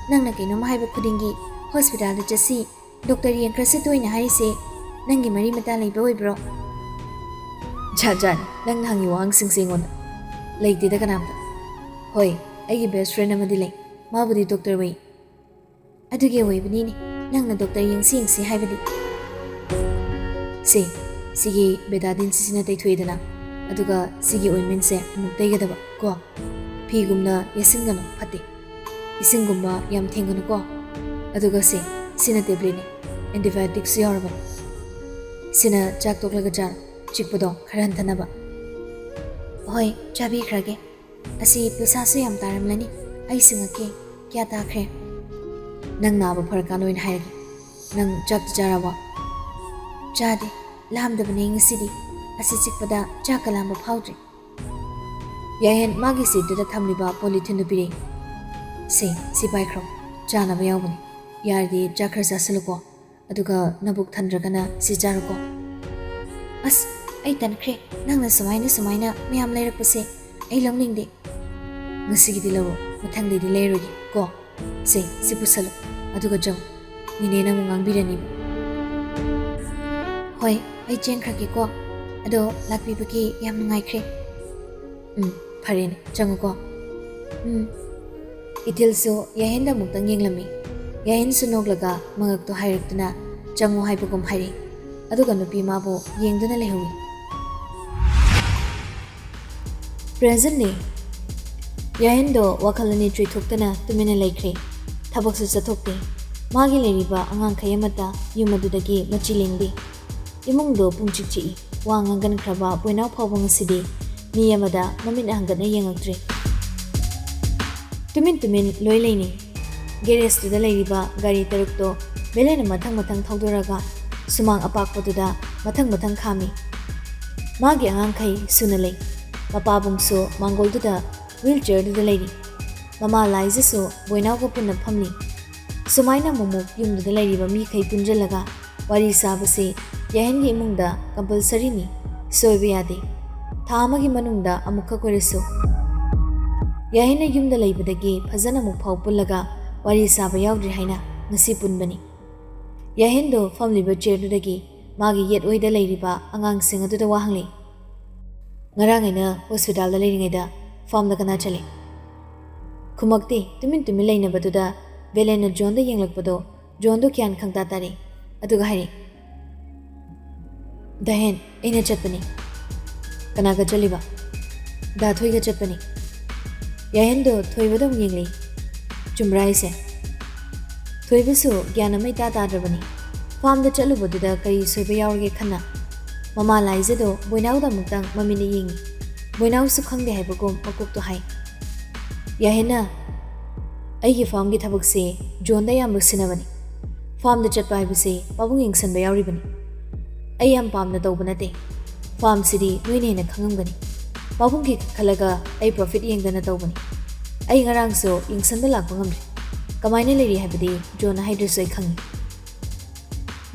ꯅꯪꯅ ꯀꯩꯅꯣꯝ ꯍꯥꯏꯕ ꯈꯨꯗꯤꯡꯒꯤ ꯍꯣꯁꯄꯤꯇꯥꯜꯗ ꯆꯠꯁꯤ, ꯗꯣꯛꯇꯔ ꯌꯦꯡꯈ꯭ꯔꯁꯤ ꯇꯣꯏꯅ ꯍꯥꯏꯔꯤꯁꯦ ꯅꯪꯒꯤ ꯃꯔꯤ ꯃꯇꯥ ꯂꯩꯕ ꯑꯣꯏꯕ꯭ꯔꯣ?" "ꯖꯥꯠ ꯖꯥꯠꯅꯤ ꯅꯪꯅ ꯍꯪꯉꯤ ꯋꯥꯍꯪꯁꯤꯡꯁꯦ ꯑꯩꯉꯣꯟꯗ꯫ ꯂꯩꯇꯦꯗ ꯀꯅꯥꯝꯇ꯫ ꯍꯣꯏ, ꯑꯩꯒꯤ ꯕꯦꯁ ꯐ꯭ꯔꯦꯟ ꯑꯃꯗꯤ ꯂꯩ꯫ ꯃꯥꯕꯨꯗꯤ ꯗꯣꯛꯇꯔ ꯑꯣꯏ꯫" "ꯑꯗꯨꯒꯤ ꯑꯣꯏꯕꯅꯤꯅꯦ ꯅꯪꯅ ꯗꯣꯛꯇꯔ ꯌꯦꯡꯁꯤ ꯌꯦꯡꯁꯤ ꯍꯥꯏꯕꯗꯤ꯫" "ꯁꯦ, ꯁꯤꯒꯤ ꯕꯦꯇꯥꯗꯤꯟꯁꯤꯁꯤꯅ ꯇꯩꯊꯣꯛꯑꯦꯗꯅ, ꯑꯗꯨꯒ ꯁꯤꯒꯤ ꯑꯣꯏꯟꯃꯦꯟꯁꯦ ꯑꯃꯨꯛ ꯇꯩꯒꯗꯕ ꯀꯣ꯫ ꯐꯤꯒꯨꯝꯅ ꯌꯦꯠꯁꯤꯟꯒꯅꯨ, ꯐꯠꯇꯦ꯫ ꯏꯁꯤꯡꯒꯨꯝꯕ ꯌꯥꯝ ꯊꯦꯡꯒꯅꯨꯀꯣ꯫ ꯑꯗꯨꯒ ꯁꯦ, ꯁꯤꯅ ꯇꯦꯕ꯭ꯂꯦꯠꯅꯤ, ꯑꯦꯟꯇꯤꯕꯥꯌꯣꯇꯤꯛꯁꯨ ꯌꯥꯎꯔꯕꯅꯤ꯫ ꯁꯤꯅ ꯆꯥꯛ ꯇꯣꯛꯂꯒ ꯆꯥꯔꯣ, ꯆꯤꯛꯄꯗꯣ ꯈꯔ ꯍꯟꯊꯅꯕ꯫" "ꯍꯣꯏ, ꯆꯥꯕꯤꯈ꯭ꯔꯒꯦ꯫ ꯑꯁꯤ ꯄꯩꯁꯥꯁꯨ ꯌꯥꯝ ꯇꯥꯔꯝꯂꯅꯤ꯫ ꯑꯩ ꯁꯤꯡꯉꯛꯀꯦ꯫ ꯀꯌꯥ ꯇꯥꯈ꯭ꯔꯦ?" "ꯅꯪ ꯅꯥꯕ ꯐꯔꯀꯥꯟꯗ ꯑꯣꯏꯅ ꯍꯥꯏꯔꯒꯦ꯫ ꯅꯪ ꯆꯥꯛꯇꯤ ꯆꯥꯔꯕꯣ?" "ꯆꯥꯗꯦ꯫ ꯂꯥꯝꯗꯕꯅꯦ ꯉꯁꯤꯗꯤ꯫ ꯑꯁꯤ ꯆꯤꯛꯄꯗ ꯆꯥꯛꯀ ꯂꯥꯝꯕ ꯐꯥꯎꯗ꯭ꯔꯦ꯫" ꯌꯥꯍꯦꯟ ꯃꯥꯒꯤ ꯁꯤꯠꯇꯨꯗ ꯊꯝꯂꯤꯕ ꯄꯣꯂꯤꯊꯤꯟꯗꯨ ꯄꯤꯔꯛꯏ꯫ "ꯁꯦ, ꯁꯤ ꯄꯥꯏꯈ꯭ꯔꯣ꯫ ꯆꯥꯅꯕ ꯌꯥꯎꯕꯅꯤ꯫ ꯌꯥꯔꯗꯤ ꯆꯥꯛ ꯈꯔ ꯆꯥꯁꯤꯜꯂꯨꯀꯣ꯫ ꯑꯗꯨꯒ ꯅꯕꯨꯛ ꯊꯟꯗ꯭ꯔꯒꯅ ꯁꯤ ꯆꯥꯔꯣꯀꯣ꯫" "ꯑꯁ, ꯑꯩ ꯇꯟꯈ꯭ꯔꯦ꯫ ꯅꯪꯅ ꯁꯨꯃꯥꯏꯅ ꯁꯨꯃꯥꯏꯅ ꯃꯌꯥꯝ ꯂꯩꯔꯛꯄꯁꯦ ꯑꯩ ꯂꯧꯅꯤꯡꯗꯦ꯫ ꯉꯁꯤꯒꯤꯗꯤ ꯂꯧꯔꯣ, ꯃꯊꯪꯗꯩꯗꯤ ꯂꯩꯔꯣꯏꯒꯦ ꯀꯣ꯫ ꯁꯦ, ꯁꯤ ꯄꯨꯁꯜꯂꯨ, ꯑꯗꯨꯒ ꯆꯪꯉꯨ꯫ ꯅꯦꯅꯦꯅ ꯑꯃꯨꯛ ꯉꯥꯡꯕꯤꯔꯅꯤꯕ꯫ ꯍꯣꯏ, ꯑꯩ ꯆꯦꯟꯈ꯭ꯔꯒꯦꯀꯣ꯫ ꯑꯗꯣ ꯂꯥꯛꯄꯤꯕꯒꯤ ꯌꯥꯝ ꯅꯨꯡꯉꯥꯏꯈ꯭ꯔꯦ꯫ ꯎꯝ, ꯐꯔꯦꯅꯦ, ꯆꯪꯉꯨꯀꯣ꯫ ꯎꯝ꯫ ꯏꯊꯤꯜꯁꯨ ꯌꯥꯍꯦꯟꯗ ꯑꯃꯨꯛꯇꯪ ꯌꯦꯡꯂꯝꯃꯤ꯫ ꯌꯥꯍꯦꯟꯁꯨ ꯅꯣꯛꯂꯒ ꯃꯉꯛꯇꯣ ꯍꯥꯏꯔꯛꯇꯨꯅ ꯆꯪꯉꯨ ꯍꯥꯏꯕꯒꯨꯝ ꯍꯥꯏꯔꯛꯏ꯫ ꯑꯗꯨꯒ ꯅꯨꯄꯤ ꯃꯥꯕꯨ ꯌꯦꯡꯗꯨꯅ ꯂꯩꯍꯧꯏ꯫ Present day꯫ ꯌꯥꯍꯦꯟꯗꯣ ꯋꯥꯈꯜ ꯑꯅꯤ ꯆꯨꯏꯊꯣꯛꯇꯅ ꯇꯨꯃꯤꯟꯅ ꯂꯩꯈ꯭ꯔꯦ꯫ ꯊꯕꯛꯁꯨ ꯆꯠꯊꯣꯛꯇꯦ꯫ ꯃꯥꯒꯤ ꯂꯩꯔꯤꯕ ꯑꯉꯥꯡꯈꯩ ꯑꯃꯠꯇ ꯌꯨꯝ ꯑꯗꯨꯗꯒꯤ ꯃꯆꯤ ꯂꯦꯡꯗꯦ꯫ ꯏꯃꯨꯡꯗꯣ ꯄꯨꯡꯆꯤꯛ ꯆꯤꯛꯏ꯫ ꯋꯥ ꯉꯥꯡꯒꯟꯈ꯭ꯔꯕ ꯕꯣꯏꯅꯥꯎ ꯐꯥꯎꯕ ꯉꯁꯤꯗꯤ ꯃꯤ ꯑꯃꯗ ꯃꯃꯤꯠ ꯍꯪꯒꯠꯅ ꯌꯦꯡꯉꯛꯇ꯭ꯔꯦ꯫ ꯇꯨꯃꯤꯟ ꯇꯨꯃꯤꯟ ꯂꯣꯏ ꯂꯩꯅꯩ꯫ ꯒꯦꯔꯦꯖꯇꯨꯗ ꯂꯩꯔꯤꯕ ꯒꯥꯔꯤ ꯇꯔꯨꯛꯇꯣ ꯕꯦꯂꯦꯟꯅ ꯃꯊꯪ ꯃꯊꯪ ꯊꯧꯗꯣꯔꯒ ꯁꯨꯃꯥꯡ ꯑꯄꯥꯛꯄꯗꯨꯗ ꯃꯊꯪ ꯃꯊꯪ ꯈꯥꯝꯃꯤ꯫ ꯃꯥꯒꯤ ꯑꯉꯥꯡꯈꯩ ꯁꯨꯅ ꯂꯩ꯫ ꯃꯄꯥꯕꯨꯡꯁꯨ ꯃꯥꯡꯒꯣꯜꯗꯨꯗ wheelchairꯗꯨꯗ ꯂꯩꯔꯤ꯫ ꯃꯃꯥ ꯂꯥꯏꯖꯁꯨ ꯕꯣꯏꯅꯥꯎꯒ ꯄꯨꯟꯅ ꯐꯝꯂꯤ꯫ ꯁꯨꯃꯥꯏꯅ ꯑꯃꯨꯛꯃꯨꯛ ꯌꯨꯝꯗꯨꯗ ꯂꯩꯔꯤꯕ ꯃꯤꯈꯩ ꯄꯨꯟꯖꯜꯂꯒ ꯋꯥꯔꯤ ꯁꯥꯕꯁꯤ ꯌꯥꯍꯦꯟꯒꯤ ꯏꯃꯨꯡꯗ compulsoryꯅꯤ, ꯁꯣꯏꯕ ꯌꯥꯗꯦ꯫ ꯊꯥ ꯑꯃꯒꯤ ꯃꯅꯨꯡꯗ ꯑꯃꯨꯛꯈꯛ ꯑꯣꯏꯔꯁꯨ꯫ ꯌꯥꯍꯦꯟꯅ ꯌꯨꯝꯗ ꯂꯩꯕꯗꯒꯤ ꯐꯖꯅ ꯑꯃꯨꯛ ꯐꯥꯎ ꯄꯨꯜꯂꯒ ꯋꯥꯔꯤ ꯁꯥꯕ ꯌꯥꯎꯗ꯭ꯔꯤ ꯍꯥꯏꯅ ꯉꯁꯤ ꯄꯨꯟꯕꯅꯤ꯫ ꯌꯥꯍꯦꯟꯗꯣ ꯐꯝꯂꯤꯕ chairꯗꯨꯗꯒꯤ ꯃꯥꯒꯤ ꯌꯦꯠ ꯑꯣꯏꯗ ꯂꯩꯔꯤꯕ ꯑꯉꯥꯡꯁꯤꯡ ꯑꯗꯨꯗ ꯋꯥ ꯍꯪꯂꯛꯏ꯫ "ꯉꯔꯥꯡ ꯑꯩꯅ hospitalꯗ ꯂꯩꯔꯤꯉꯩꯗ farmꯗ ꯀꯅꯥ ꯆꯠꯂꯤ?" ꯈꯨꯝꯃꯛꯇꯦ꯫ ꯇꯨꯃꯤꯟ ꯇꯨꯃꯤꯟ ꯂꯩꯅꯕꯗꯨꯗ ꯕꯦꯂꯦꯟꯅ ꯖꯣꯟꯗ ꯌꯦꯡꯂꯛꯄꯗꯣ ꯖꯣꯟꯗꯣ ꯒ꯭ꯌꯥꯟ ꯈꯪꯇꯥ ꯇꯥꯔꯦ꯫ ꯑꯗꯨꯒ ꯍꯥꯏꯔꯦ, "ꯗꯥꯍꯦꯟ, ꯑꯩꯅ ꯆꯠꯄꯅꯤ꯫" "ꯀꯅꯥꯒ ꯆꯠꯂꯤꯕ?" "ꯗꯥ ꯊꯣꯏꯒ ꯆꯠꯄꯅꯤ꯫" ꯌꯥꯍꯦꯟꯗꯣ ꯊꯣꯏꯕꯗ ꯑꯃꯨꯛ ꯌꯦꯡꯂꯛꯏ꯫ "ꯆꯨꯝꯕ꯭ꯔꯥ ꯍꯥꯏꯁꯦ?" ꯊꯣꯏꯕꯁꯨ ꯒ꯭ꯌꯥꯟ ꯑꯃ ꯏꯇꯥ ꯇꯥꯗ꯭ꯔꯕꯅꯤ꯫ Farmꯗ ꯆꯠꯂꯨꯕꯗꯨꯗ ꯀꯔꯤ ꯁꯣꯏꯕ ꯌꯥꯎꯔꯒꯦ ꯈꯟꯅ꯫ ꯃꯃꯥ ꯂꯥꯏꯖꯗꯣ ꯕꯣꯏꯅꯥꯎꯗ ꯑꯃꯨꯛꯇꯪ ꯃꯃꯤꯠꯅ ꯌꯦꯡꯉꯤ꯫ ꯕꯣꯏꯅꯥꯎꯁꯨ ꯈꯪꯗꯦ ꯍꯥꯏꯕꯒꯨꯝ ꯃꯀꯣꯛꯇꯣ ꯍꯥꯏ꯫ "ꯌꯥꯍꯦꯟꯅ, ꯑꯩꯒꯤ farmꯒꯤ ꯊꯕꯛꯁꯦ ꯖꯣꯟꯗ ꯑꯌꯥꯝꯕ ꯁꯤꯟꯅꯕꯅꯤ꯫ Farmꯗ ꯆꯠꯄ ꯍꯥꯏꯕꯁꯦ ꯄꯥꯕꯨꯡ ꯌꯦꯡꯁꯟꯕ ꯌꯥꯎꯔꯤꯕꯅꯤ꯫ ꯑꯩ ꯌꯥꯝ ꯄꯥꯝꯅ ꯇꯧꯕ ꯅꯠꯇꯦ꯫ Farmꯁꯤꯗꯤ ꯅꯣꯏꯅ ꯍꯦꯟꯅ ꯈꯪꯉꯝꯒꯅꯤ꯫ ꯄꯥꯕꯨꯡꯒꯤ ꯈꯜꯂꯒ ꯑꯩ profit ꯌꯦꯡꯗꯅ ꯇꯧꯕꯅꯤ꯫ ꯑꯩ ꯉꯔꯥꯡꯁꯨ ꯌꯦꯡꯁꯟꯕ ꯂꯥꯛꯄ ꯉꯝꯗ꯭ꯔꯦ꯫ ꯀꯃꯥꯏꯅ ꯂꯩꯔꯤ ꯍꯥꯏꯕꯗꯤ ꯖꯣꯟꯅ ꯍꯥꯏꯗ꯭ꯔꯁꯨ ꯑꯩ ꯈꯪꯉꯤ꯫"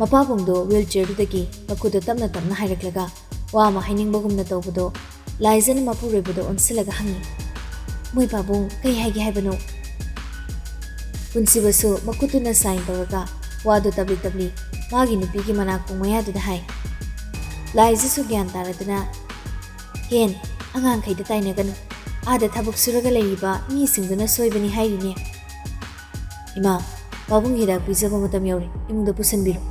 ꯃꯄꯥꯕꯨꯡꯗꯣ wheelchairꯗꯨꯗꯒꯤ ꯃꯈꯨꯠꯇꯣ ꯇꯞꯅ ꯇꯞꯅ ꯍꯥꯏꯔꯛꯂꯒ ꯋꯥ ꯑꯃ ꯍꯥꯏꯅꯤꯡꯕꯒꯨꯝꯅ ꯇꯧꯕꯗꯣ ꯂꯥꯏꯖꯅ ꯃꯄꯨꯔꯣꯏꯕꯗ ꯑꯣꯟꯁꯤꯜꯂꯒ ꯍꯪꯉꯤ, "ꯃꯣꯏ ꯄꯥꯕꯨꯡ, ꯀꯩ ꯍꯥꯏꯒꯦ ꯍꯥꯏꯕꯅꯣ?" ꯄꯨꯟꯁꯤꯕꯁꯨ ꯃꯈꯨꯠꯇꯨꯅ ꯁꯥꯏꯟ ꯇꯧꯔꯒ ꯋꯥꯗꯨ ꯇꯞꯂꯤ ꯇꯞꯂꯤ ꯃꯥꯒꯤ ꯅꯨꯄꯤꯒꯤ ꯃꯅꯥꯀꯣꯡ ꯃꯌꯥꯗꯨꯗ ꯍꯥꯏ꯫ ꯂꯥꯏꯖꯁꯨ ꯒ꯭ꯌꯥꯟ ꯇꯥꯔꯗꯨꯅ, "ꯍꯦꯟ, ꯑꯉꯥꯡꯈꯩꯗ ꯇꯥꯏꯅꯒꯅꯨ꯫ ꯑꯥꯗ ꯊꯕꯛ ꯁꯨꯔꯒ ꯂꯩꯔꯤꯕ ꯃꯤꯁꯤꯡꯗꯨꯅ ꯁꯣꯏꯕꯅꯤ ꯍꯥꯏꯔꯤꯅꯦ꯫ ꯏꯃꯥ, ꯄꯥꯕꯨꯡ ꯍꯤꯗꯥꯛ ꯄꯤꯖꯕ ꯃꯇꯝ ꯌꯧꯔꯦ, ꯏꯃꯨꯡꯗ ꯄꯨꯁꯤꯟꯕꯤꯔꯣ꯫"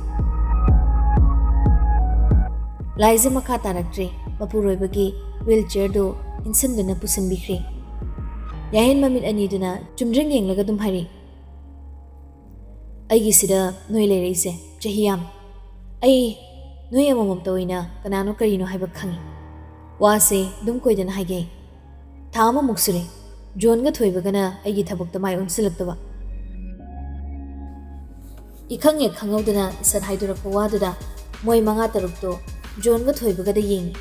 ꯂꯥꯏꯖ ꯃꯈꯥ ꯇꯥꯔꯛꯇ꯭ꯔꯦ꯫ ꯃꯄꯨꯔꯣꯏꯕꯒꯤ ꯋꯤꯜ ꯆꯤꯌꯔꯗꯨ ꯏꯟꯁꯤꯟꯗꯨꯅ ꯄꯨꯁꯤꯟꯕꯤꯈ꯭ꯔꯦ꯫ ꯌꯥꯍꯦꯟ ꯃꯃꯤꯠ ꯑꯅꯤꯗꯨꯅ ꯆꯨꯝꯗ꯭ꯔꯤꯡ ꯌꯦꯡꯂꯒ ꯑꯗꯨꯝ ꯍꯥꯏꯔꯤ, "ꯑꯩꯒꯤꯁꯤꯗ ꯅꯣꯏ ꯂꯩꯔꯛꯏꯁꯦ ꯆꯍꯤ ꯌꯥꯝ꯫ ꯑꯩ ꯅꯣꯏ ꯑꯃꯃꯝꯇ ꯑꯣꯏꯅ ꯀꯅꯥꯅꯣ ꯀꯔꯤꯅꯣ ꯍꯥꯏꯕ ꯈꯪꯉꯤ꯫ ꯋꯥꯁꯦ ꯑꯗꯨꯝ ꯀꯣꯏꯗꯅ ꯍꯥꯏꯒꯦ꯫ ꯊꯥ ꯑꯃꯃꯨꯛ ꯁꯨꯔꯦ ꯖꯣꯟꯒ ꯊꯣꯏꯕꯒꯅ ꯑꯩꯒꯤ ꯊꯕꯛꯇ ꯃꯥꯏ ꯑꯣꯟꯁꯤꯜꯂꯛꯇꯕ꯫" ꯏꯈꯪ ꯍꯦꯛ ꯈꯪꯍꯧꯗꯅ ꯏꯁꯠ ꯍꯥꯏꯗꯣꯔꯛꯄ ꯋꯥꯗꯨꯗ ꯃꯣꯏ ꯃꯉꯥ ꯇꯔꯨꯛꯇꯣ ꯖꯣꯟꯒ ꯊꯣꯏꯕꯒꯗ ꯌꯦꯡꯉꯤ꯫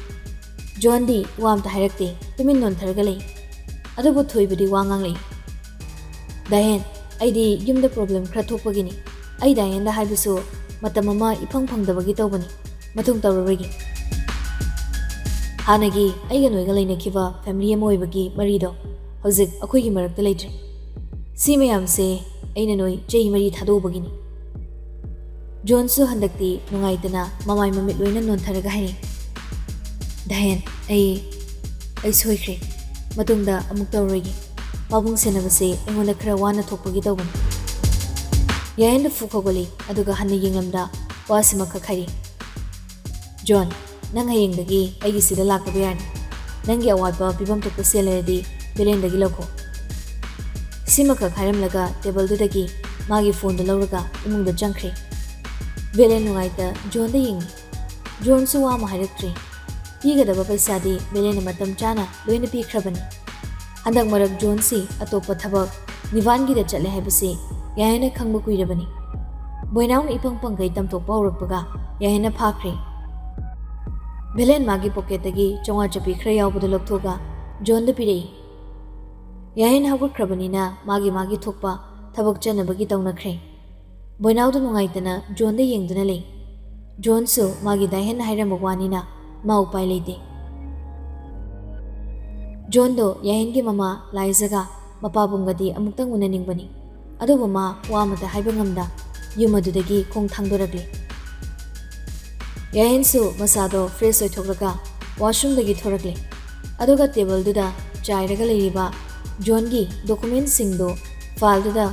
ꯖꯣꯟꯗꯤ ꯋꯥ ꯑꯝꯇ ꯍꯥꯏꯔꯛꯇꯦ, ꯇꯨꯃꯤꯟ ꯅꯣꯟꯊꯔꯒ ꯂꯩ꯫ ꯑꯗꯨꯕꯨ ꯊꯣꯏꯕꯗꯤ ꯋꯥ ꯉꯥꯡꯂꯛꯏ꯫ "ꯗꯥꯏꯍꯦꯟ, ꯑꯩꯗꯤ ꯌꯨꯝꯗ ꯄ꯭ꯔꯣꯕ꯭ꯂꯦꯝ ꯈꯔ ꯊꯣꯛꯄꯒꯤꯅꯤ꯫ ꯑꯩ ꯗꯥꯏꯍꯦꯟꯗ ꯍꯥꯏꯕꯁꯨ ꯃꯇꯝ ꯑꯃ ꯏꯐꯪ ꯐꯪꯗꯕꯒꯤ ꯇꯧꯕꯅꯤ꯫ ꯃꯇꯨꯡ ꯇꯧꯔꯔꯣꯏꯒꯦ꯫ ꯍꯥꯟꯅꯒꯤ ꯑꯩꯒ ꯅꯣꯏꯒ ꯂꯩꯅꯈꯤꯕ ꯐꯦꯃꯤꯂꯤ ꯑꯃ ꯑꯣꯏꯕꯒꯤ ꯃꯔꯤꯗꯣ ꯍꯧꯖꯤꯛ ꯑꯩꯈꯣꯏꯒꯤ ꯃꯔꯛꯇ ꯂꯩꯇ꯭ꯔꯦ꯫ ꯁꯤ ꯃꯌꯥꯝꯁꯦ ꯑꯩꯅ ꯅꯣꯏ ꯆꯍꯤ ꯃꯔꯤ ꯊꯥꯗꯣꯛꯎꯕꯒꯤꯅꯤ꯫" ꯖꯣꯟꯁꯨ ꯍꯟꯗꯛꯇꯤ ꯅꯨꯡꯉꯥꯏꯇꯅ ꯃꯃꯥꯏ ꯃꯃꯤꯠ ꯂꯣꯏꯅ ꯅꯣꯟꯊꯔꯒ ꯍꯥꯏꯔꯛꯏ, "ꯗꯥꯏꯍꯦꯟ, ꯑꯩ, ꯑꯩ ꯁꯣꯏꯈ꯭ꯔꯦ꯫ ꯃꯇꯨꯡꯗ ꯑꯃꯨꯛ ꯇꯧꯔꯣꯏꯒꯦ꯫ ꯄꯥꯕꯨꯡ ꯁꯦꯟꯅꯕꯁꯦ ꯑꯩꯉꯣꯟꯗ ꯈꯔ ꯋꯥꯅ ꯊꯣꯛꯄꯒꯤ ꯇꯧꯕꯅꯤ꯫" ꯌꯥꯍꯦꯟꯗ ꯐꯨ ꯈꯧꯒꯠꯂꯤ, ꯑꯗꯨꯒ ꯍꯟꯅ ꯌꯦꯡꯂꯝꯗ ꯋꯥꯁꯤꯃꯈꯛ ꯍꯥꯏꯔꯤ, "ꯖꯣꯟ, ꯅꯪ ꯍꯌꯦꯡꯗꯒꯤ ꯑꯩꯒꯤ ꯁꯤꯗ ꯂꯥꯛꯇꯕ ꯌꯥꯔꯅꯤ꯫ ꯅꯪꯒꯤ ꯑꯋꯥꯠꯄ ꯄꯤꯐꯝ ꯊꯣꯛꯄ ꯁꯦꯜ ꯂꯩꯔꯗꯤ ꯕꯦꯂꯦꯟꯗꯒꯤ ꯂꯧꯈꯣ꯫" ꯁꯤꯃꯈꯛ ꯍꯥꯏꯔꯝꯂꯒ ꯇꯦꯕꯜꯗꯨꯗꯒꯤ ꯃꯥꯒꯤ ꯐꯣꯟꯗꯨ ꯂꯧꯔꯒ ꯏꯃꯨꯡꯗ ꯆꯪꯈ꯭ꯔꯦ꯫ ꯕꯦꯂꯦꯟ ꯅꯨꯡꯉꯥꯏꯇ ꯖꯣꯟꯗ ꯌꯦꯡꯉꯤ꯫ ꯖꯣꯟꯁꯨ ꯋꯥ ꯑꯃ ꯍꯥꯏꯔꯛꯇ꯭ꯔꯦ꯫ ꯄꯤꯒꯗꯕ ꯄꯩꯁꯥꯗꯤ ꯕꯦꯂꯦꯟꯅ ꯃꯇꯝ ꯆꯥꯅ ꯂꯣꯏꯅ ꯄꯤꯈ꯭ꯔꯕꯅꯤ꯫ ꯍꯟꯗꯛ ꯃꯔꯛ ꯖꯣꯟꯁꯤ ꯑꯇꯣꯞꯄ ꯊꯕꯛ ꯅꯤꯚꯥꯟꯒꯤꯗ ꯆꯠꯂꯦ ꯍꯥꯏꯕꯁꯤ ꯌꯥꯍꯦꯟꯅ ꯈꯪꯕ ꯀꯨꯏꯔꯕꯅꯤ꯫ ꯕꯣꯏꯅꯥꯎꯅ ꯏꯄꯪ ꯄꯪꯒꯩ ꯇꯝꯊꯣꯛꯄ ꯍꯧꯔꯛꯄꯒ ꯌꯥꯍꯦꯟꯅ ꯐꯥꯈ꯭ꯔꯦ꯫ ꯕꯦꯂꯦꯟ ꯃꯥꯒꯤ ꯄꯣꯀꯦꯠꯇꯒꯤ ꯆꯥꯝꯃꯉꯥ ꯆꯞꯄꯤ ꯈꯔ ꯌꯥꯎꯕꯗꯨ ꯂꯧꯊꯣꯛꯑꯒ ꯖꯣꯟꯗ ꯄꯤꯔꯛꯏ꯫ ꯌꯥꯍꯦꯟ ꯍꯧꯒꯠꯈ꯭ꯔꯕꯅꯤꯅ ꯃꯥꯒꯤ ꯃꯥꯒꯤ ꯊꯣꯛꯄ ꯊꯕꯛ ꯆꯠꯅꯕꯒꯤ ꯇꯧꯅꯈ꯭ꯔꯦ꯫ ꯕꯣꯏꯅꯥꯎꯗ ꯅꯨꯡꯉꯥꯏꯇꯅ ꯖꯣꯟꯗ ꯌꯦꯡꯗꯨꯅ ꯂꯩ꯫ ꯖꯣꯟꯁꯨ ꯃꯥꯒꯤ ꯗꯥꯏꯍꯦꯟꯅ ꯍꯥꯏꯔꯝꯕ ꯋꯥꯅꯤꯅ ꯃꯥ ꯎꯄꯥꯏ ꯂꯩꯇꯦ꯫ ꯖꯣꯟꯗꯣ ꯌꯥꯍꯦꯟꯒꯤ ꯃꯃꯥ ꯂꯥꯏꯖꯒ ꯃꯄꯥꯕꯨꯡꯒꯗꯤ ꯑꯃꯨꯛꯇꯪ ꯎꯅꯅꯤꯡꯕꯅꯤ꯫ ꯑꯗꯨꯕꯨ ꯃꯥ ꯋꯥ ꯑꯃꯇ ꯍꯥꯏꯕ ꯉꯝꯗ ꯌꯨꯝ ꯑꯗꯨꯗꯒꯤ ꯈꯣꯡ ꯊꯥꯡꯗꯣꯔꯛꯂꯤ꯫ ꯌꯥꯍꯦꯟꯁꯨ ꯃꯁꯥꯗꯣ fresh ꯑꯣꯏꯊꯣꯛꯂꯒ washroomꯗꯒꯤ ꯊꯣꯔꯛꯂꯦ꯫ ꯑꯗꯨꯒ ꯇꯦꯕꯜꯗꯨꯗ ꯆꯥꯏꯔꯒ ꯂꯩꯔꯤꯕ ꯖꯣꯟꯒꯤ documentꯁꯤꯡꯗꯨ fileꯗꯨꯗ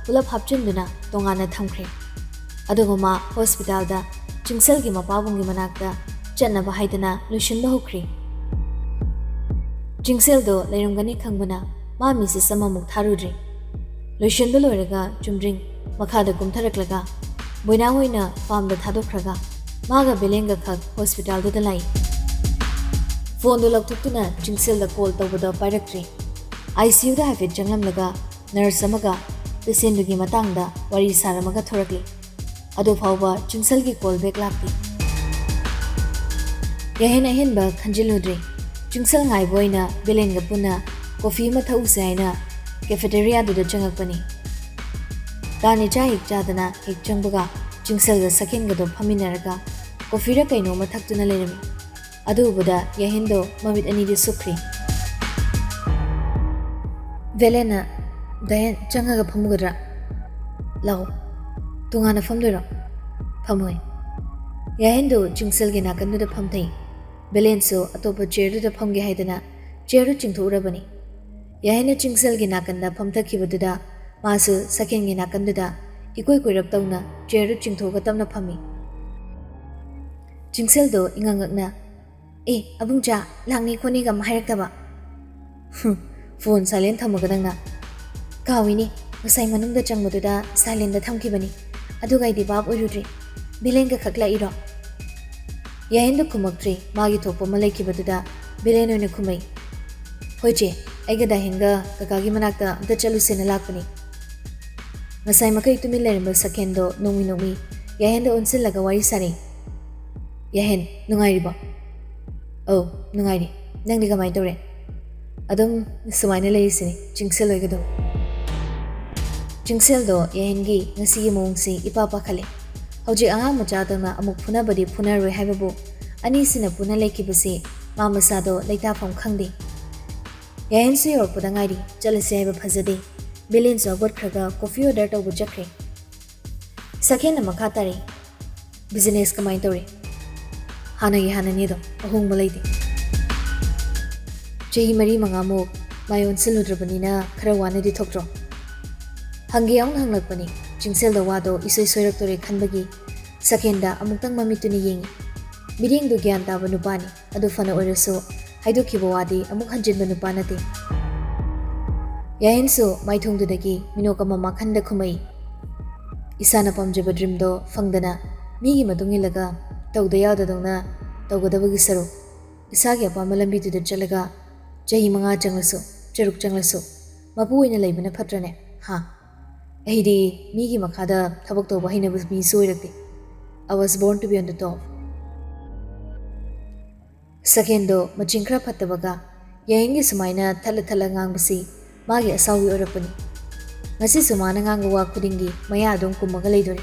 ꯄꯨꯂꯞ ꯍꯥꯞꯆꯤꯟꯗꯨꯅ ꯇꯣꯉꯥꯟꯅ ꯊꯝꯈ꯭ꯔꯦ꯫ ꯑꯗꯨꯒ ꯃꯥ hospitalꯗ ꯆꯤꯡꯁꯜꯒꯤ ꯃꯄꯥꯕꯨꯡꯒꯤ ꯃꯅꯥꯛꯇ ꯆꯠꯅꯕ ꯍꯥꯏꯗꯅ ꯂꯣꯏꯁꯤꯟꯕ ꯍꯧꯈ꯭ꯔꯦ꯫ ꯆꯤꯡꯁꯦꯜꯗꯣ ꯂꯩꯔꯝꯒꯅꯤ ꯈꯪꯕꯅ ꯃꯥ message ꯑꯃꯃꯨꯛ ꯊꯥꯔꯨꯗ꯭ꯔꯦ꯫ ꯂꯣꯏꯁꯤꯟꯕ ꯂꯣꯏꯔꯒ ꯆꯨꯝꯗ꯭ꯔꯤꯡ ꯃꯈꯥꯗ ꯀꯨꯝꯊꯔꯛꯂꯒ ꯕꯣꯏꯅꯥ ꯍꯣꯏꯅ farmꯗ ꯊꯥꯗꯣꯛꯈ꯭ꯔꯒ ꯃꯥꯒ ꯕꯦꯂꯦꯟꯒ ꯈꯛ hospitalꯗꯨꯗ ꯂꯥꯛꯏ꯫ Phoneꯗꯨ ꯂꯧꯊꯣꯛꯇꯨꯅ ꯆꯤꯡꯁꯦꯜꯗ call ꯇꯧꯕꯗꯣ ꯄꯥꯏꯔꯛꯇ꯭ꯔꯦ꯫ ICUꯗ ꯍꯥꯏꯐꯦꯠ ꯆꯪꯂꯝꯂꯒ nurse ꯑꯃꯒ patientꯗꯨꯒꯤ ꯃꯇꯥꯡꯗ ꯋꯥꯔꯤ ꯁꯥꯔꯝꯃꯒ ꯊꯣꯔꯛꯂꯤ꯫ ꯑꯗꯨ ꯐꯥꯎꯕ ꯆꯤꯡꯁꯜꯒꯤ call back ꯂꯥꯛꯇꯦ꯫ ꯌꯥꯍꯦꯟ ꯑꯍꯦꯟꯕ ꯈꯟꯖꯤꯜꯂꯨꯗ꯭ꯔꯦ꯫ ꯆꯤꯡꯁꯜ ꯉꯥꯏꯕ ꯑꯣꯏꯅ ꯕꯦꯂꯦꯟꯒ ꯄꯨꯟꯅ coffee ꯑꯃ ꯊꯛꯎꯁꯦ ꯍꯥꯏꯅ cafeteriaꯗꯨꯗ ꯆꯪꯉꯛꯄꯅꯤ꯫ ꯇꯥꯅꯤ ꯆꯥ ꯍꯦꯛ ꯆꯥꯗꯅ ꯍꯦꯛ ꯆꯪꯕꯒ ꯆꯤꯡꯁꯜꯒ ꯁꯛꯍꯦꯟꯒꯗꯣ ꯐꯝꯃꯤꯟꯅꯔꯒ coffeeꯔ ꯀꯩꯅꯣ ꯑꯃ ꯊꯛꯇꯨꯅ ꯂꯩꯔꯝꯃꯤ꯫ ꯑꯗꯨ ꯎꯕꯗ ꯌꯥꯍꯦꯟꯗꯣ ꯃꯃꯤꯠ ꯑꯅꯤꯗꯤ ꯁꯨꯛꯈ꯭ꯔꯦ꯫ ꯕꯦꯂꯦꯟꯅ, "ꯗꯥꯌꯦꯟ, ꯆꯪꯉꯒ ꯐꯝꯃꯨꯒꯗ꯭ꯔꯥ? ꯂꯥꯛꯑꯣ꯫ ꯇꯣꯉꯥꯟꯅ ꯐꯝꯗꯣꯏꯔꯣ?" "ꯐꯝꯃꯣꯏ꯫" ꯌꯥꯍꯦꯟꯗꯣ ꯆꯤꯡꯁꯜꯒꯤ ꯅꯥꯀꯟꯗꯨꯗ ꯐꯝꯊꯩ꯫ ꯕꯦꯂꯦꯟꯁꯨ ꯑꯇꯣꯞꯄ chairꯗꯨꯗ ꯐꯝꯒꯦ ꯍꯥꯏꯗꯅ chairꯗꯨ ꯆꯤꯡꯊꯣꯛꯎꯔꯕꯅꯤ꯫ ꯌꯥꯍꯦꯟꯅ ꯆꯤꯡꯁꯜꯒꯤ ꯅꯥꯀꯟꯗ ꯐꯝꯊꯈꯤꯕꯗꯨꯗ ꯃꯥꯁꯨ ꯁꯛꯍꯦꯟꯒꯤ ꯅꯥꯀꯟꯗꯨꯗ ꯏꯀꯣꯏ ꯀꯣꯏꯔꯞ ꯇꯧꯅ chairꯗꯨ ꯆꯤꯡꯊꯣꯛꯑꯒ ꯇꯞꯅ ꯐꯝꯃꯤ꯫ ꯆꯤꯡꯁꯜꯗꯣ ꯏꯉꯛ ꯉꯛꯅ, "ꯑꯦ, ꯑꯕꯨꯡꯆꯥ, ꯂꯥꯛꯅꯤ ꯈꯣꯠꯅꯤꯒ ꯑꯃ ꯍꯥꯏꯔꯛꯇꯕ?" ꯍꯨꯝ, phone silent ꯊꯝꯃꯒ ꯅꯪꯅ꯫ "ꯀꯥꯎꯏꯅꯦ, ꯉꯁꯥꯏ ꯃꯅꯨꯡꯗ ꯆꯪꯕꯗꯨꯗ silentꯗ ꯊꯝꯈꯤꯕꯅꯤ꯫ ꯑꯗꯨꯒ ꯑꯩꯗꯤ ꯚꯥꯞ ꯑꯣꯏꯔꯨꯗ꯭ꯔꯦ꯫ ꯕꯦꯂꯦꯟꯒ ꯈꯛ ꯂꯥꯛꯏꯔꯣ?" ꯌꯥꯍꯦꯟꯗꯣ ꯈꯨꯝꯃꯛꯇ꯭ꯔꯤ꯫ ꯃꯥꯒꯤ ꯊꯣꯛꯄ ꯑꯃ ꯂꯩꯈꯤꯕꯗꯨꯗ ꯕꯦꯂꯦꯟ ꯑꯣꯏꯅ ꯈꯨꯝꯃꯛꯏ꯫ "ꯍꯣꯏ ꯆꯦ, ꯑꯩꯒ ꯗꯥꯍꯦꯟꯒ ꯀꯀꯥꯒꯤ ꯃꯅꯥꯛꯇ ꯑꯝꯇ ꯆꯠꯂꯨꯁꯦꯅ ꯂꯥꯛꯄꯅꯤ꯫" ꯉꯁꯥꯏ ꯃꯈꯩ ꯇꯨꯃꯤꯟ ꯂꯩꯔꯝꯕ ꯁꯛꯍꯦꯟꯗꯣ ꯅꯣꯡꯃꯤ ꯅꯣꯡꯃꯤ ꯌꯥꯍꯦꯟꯗ ꯑꯣꯟꯁꯤꯜꯂꯒ ꯋꯥꯔꯤ ꯁꯥꯔꯤ꯫ "ꯌꯥꯍꯦꯟ, ꯅꯨꯡꯉꯥꯏꯔꯤꯕꯣ?" "ꯑꯧ, ꯅꯨꯡꯉꯥꯏꯔꯤ꯫ ꯅꯪꯗꯤ ꯀꯃꯥꯏꯅ ꯇꯧꯔꯦ?" "ꯑꯗꯨꯝ ꯁꯨꯃꯥꯏꯅ ꯂꯩꯔꯤꯁꯤꯅꯤ, ꯆꯤꯡꯁꯦꯜ ꯍꯣꯏꯒ ꯑꯗꯨꯝ꯫" ꯆꯤꯡꯁꯦꯜꯗꯣ ꯌꯥꯍꯦꯟꯒꯤ ꯉꯁꯤꯒꯤ ꯃꯑꯣꯡꯁꯤ ꯏꯄꯥ ꯄꯥꯈꯠꯂꯦ꯫ ꯍꯧꯖꯤꯛ ꯑꯉꯥꯡ ꯃꯆꯥꯗꯧꯅ ꯑꯃꯨꯛ ꯐꯨꯅꯕꯗꯤ ꯐꯨꯅꯔꯣꯏ ꯍꯥꯏꯕꯕꯨ ꯑꯅꯤꯁꯤꯅ ꯄꯨꯟꯅ ꯂꯩꯈꯤꯕꯁꯤ ꯃꯥ ꯃꯁꯥꯗꯣ ꯂꯩꯇꯥꯐꯝ ꯈꯪꯗꯦ꯫ ꯌꯥꯍꯦꯟꯁꯨ ꯌꯧꯔꯛꯄꯗ ꯉꯥꯏꯔꯤ, ꯆꯠꯂꯁꯦ ꯍꯥꯏꯕ ꯐꯖꯗꯦ꯫ ꯕꯤꯂꯦꯟꯁꯨ ꯍꯧꯒꯠꯈ꯭ꯔꯒ ꯀꯣꯐꯤ ꯑꯣꯔꯗꯔ ꯇꯧꯕ ꯆꯠꯈ꯭ꯔꯦ꯫ ꯁꯀꯦꯟꯅ ꯃꯈꯥ ꯇꯥꯔꯛꯏ, "ꯕꯤꯖꯤꯅꯦꯁ ꯀꯃꯥꯏꯅ ꯇꯧꯔꯤ?" "ꯍꯥꯟꯅꯒꯤ ꯍꯥꯟꯅꯅꯤ ꯑꯗꯨꯝ, ꯑꯍꯣꯡꯕ ꯂꯩꯇꯦ꯫ ꯆꯍꯤ ꯃꯔꯤ ꯃꯉꯥꯃꯨꯛ ꯃꯥꯏ ꯑꯣꯟꯁꯤꯜꯂꯨꯗ꯭ꯔꯕꯅꯤꯅ ꯈꯔ ꯋꯥꯅꯗꯤ ꯊꯣꯛꯇ꯭ꯔꯣ?" ꯍꯪꯒꯦ ꯌꯥꯎꯅ ꯍꯪꯂꯛꯄꯅꯤ꯫ ꯆꯤꯡꯁꯦꯜꯗ ꯋꯥꯗꯣ ꯏꯁꯣꯏ ꯁꯣꯏꯔꯛꯇꯣꯔꯦ ꯈꯟꯕꯒꯤ ꯁꯀꯦꯟꯗ ꯑꯃꯨꯛꯇꯪ ꯃꯃꯤꯠꯇꯨꯅ ꯌꯦꯡꯉꯤ꯫ ꯃꯤꯔꯦꯡꯗꯨ ꯒ꯭ꯌꯥꯟ ꯇꯥꯕ ꯅꯨꯄꯥꯅꯤ꯫ ꯑꯗꯨ ꯐꯅ ꯑꯣꯏꯔꯁꯨ ꯍꯥꯏꯗꯣꯛꯈꯤꯕ ꯋꯥꯗꯤ ꯑꯃꯨꯛ ꯍꯟꯖꯤꯟꯕ ꯅꯨꯄꯥ ꯅꯠꯇꯦ꯫ ꯌꯥꯍꯦꯟꯁꯨ ꯃꯥꯏꯊꯣꯡꯗꯨꯗꯒꯤ ꯃꯤꯅꯣꯛ ꯑꯃ ꯃꯥꯡꯍꯟꯗ ꯈꯨꯝꯃꯛꯏ, "ꯏꯁꯥꯅ ꯄꯥꯝꯖꯕ ꯗ꯭ꯔꯤꯝꯗꯣ ꯐꯪꯗꯅ ꯃꯤꯒꯤ ꯃꯇꯨꯡ ꯏꯜꯂꯒ ꯇꯧꯗ ꯌꯥꯗꯗꯧꯅ ꯇꯧꯒꯗꯕꯒꯤ ꯁꯔꯨꯛ, ꯏꯁꯥꯒꯤ ꯑꯄꯥꯝꯕ ꯂꯝꯕꯤꯗꯨꯗ ꯆꯠꯂꯒ ꯆꯍꯤ ꯃꯉꯥ ꯆꯪꯂꯁꯨ, ꯆꯔꯨꯛ ꯆꯪꯂꯁꯨ ꯃꯄꯨ ꯑꯣꯏꯅ ꯂꯩꯕꯅ ꯐꯠꯇ꯭ꯔꯅꯦ? ꯍꯥ? ꯑꯩꯗꯤ ꯃꯤꯒꯤ ꯃꯈꯥꯗ ꯊꯕꯛ ꯇꯧꯕ ꯍꯩꯅꯕ ꯃꯤꯁꯨ ꯑꯣꯏꯔꯛꯇꯦ꯫ I was born to be on the top." ꯁꯀꯦꯟꯗꯣ ꯃꯆꯤꯡ ꯈꯔ ꯐꯠꯇꯕꯒ ꯌꯥꯍꯦꯟꯒꯤ ꯁꯨꯃꯥꯏꯅ ꯊꯠꯂ ꯊꯠꯂ ꯉꯥꯡꯕꯁꯤ ꯃꯥꯒꯤ ꯑꯁꯥꯎꯕꯤ ꯑꯣꯏꯔꯛꯄꯅꯤ꯫ ꯉꯁꯤꯁꯨ ꯃꯥꯅ ꯉꯥꯡꯕ ꯋꯥ ꯈꯨꯗꯤꯡꯒꯤ ꯃꯌꯥ ꯑꯗꯨꯝ ꯀꯨꯝꯃꯒ ꯂꯩꯗꯣꯔꯤ꯫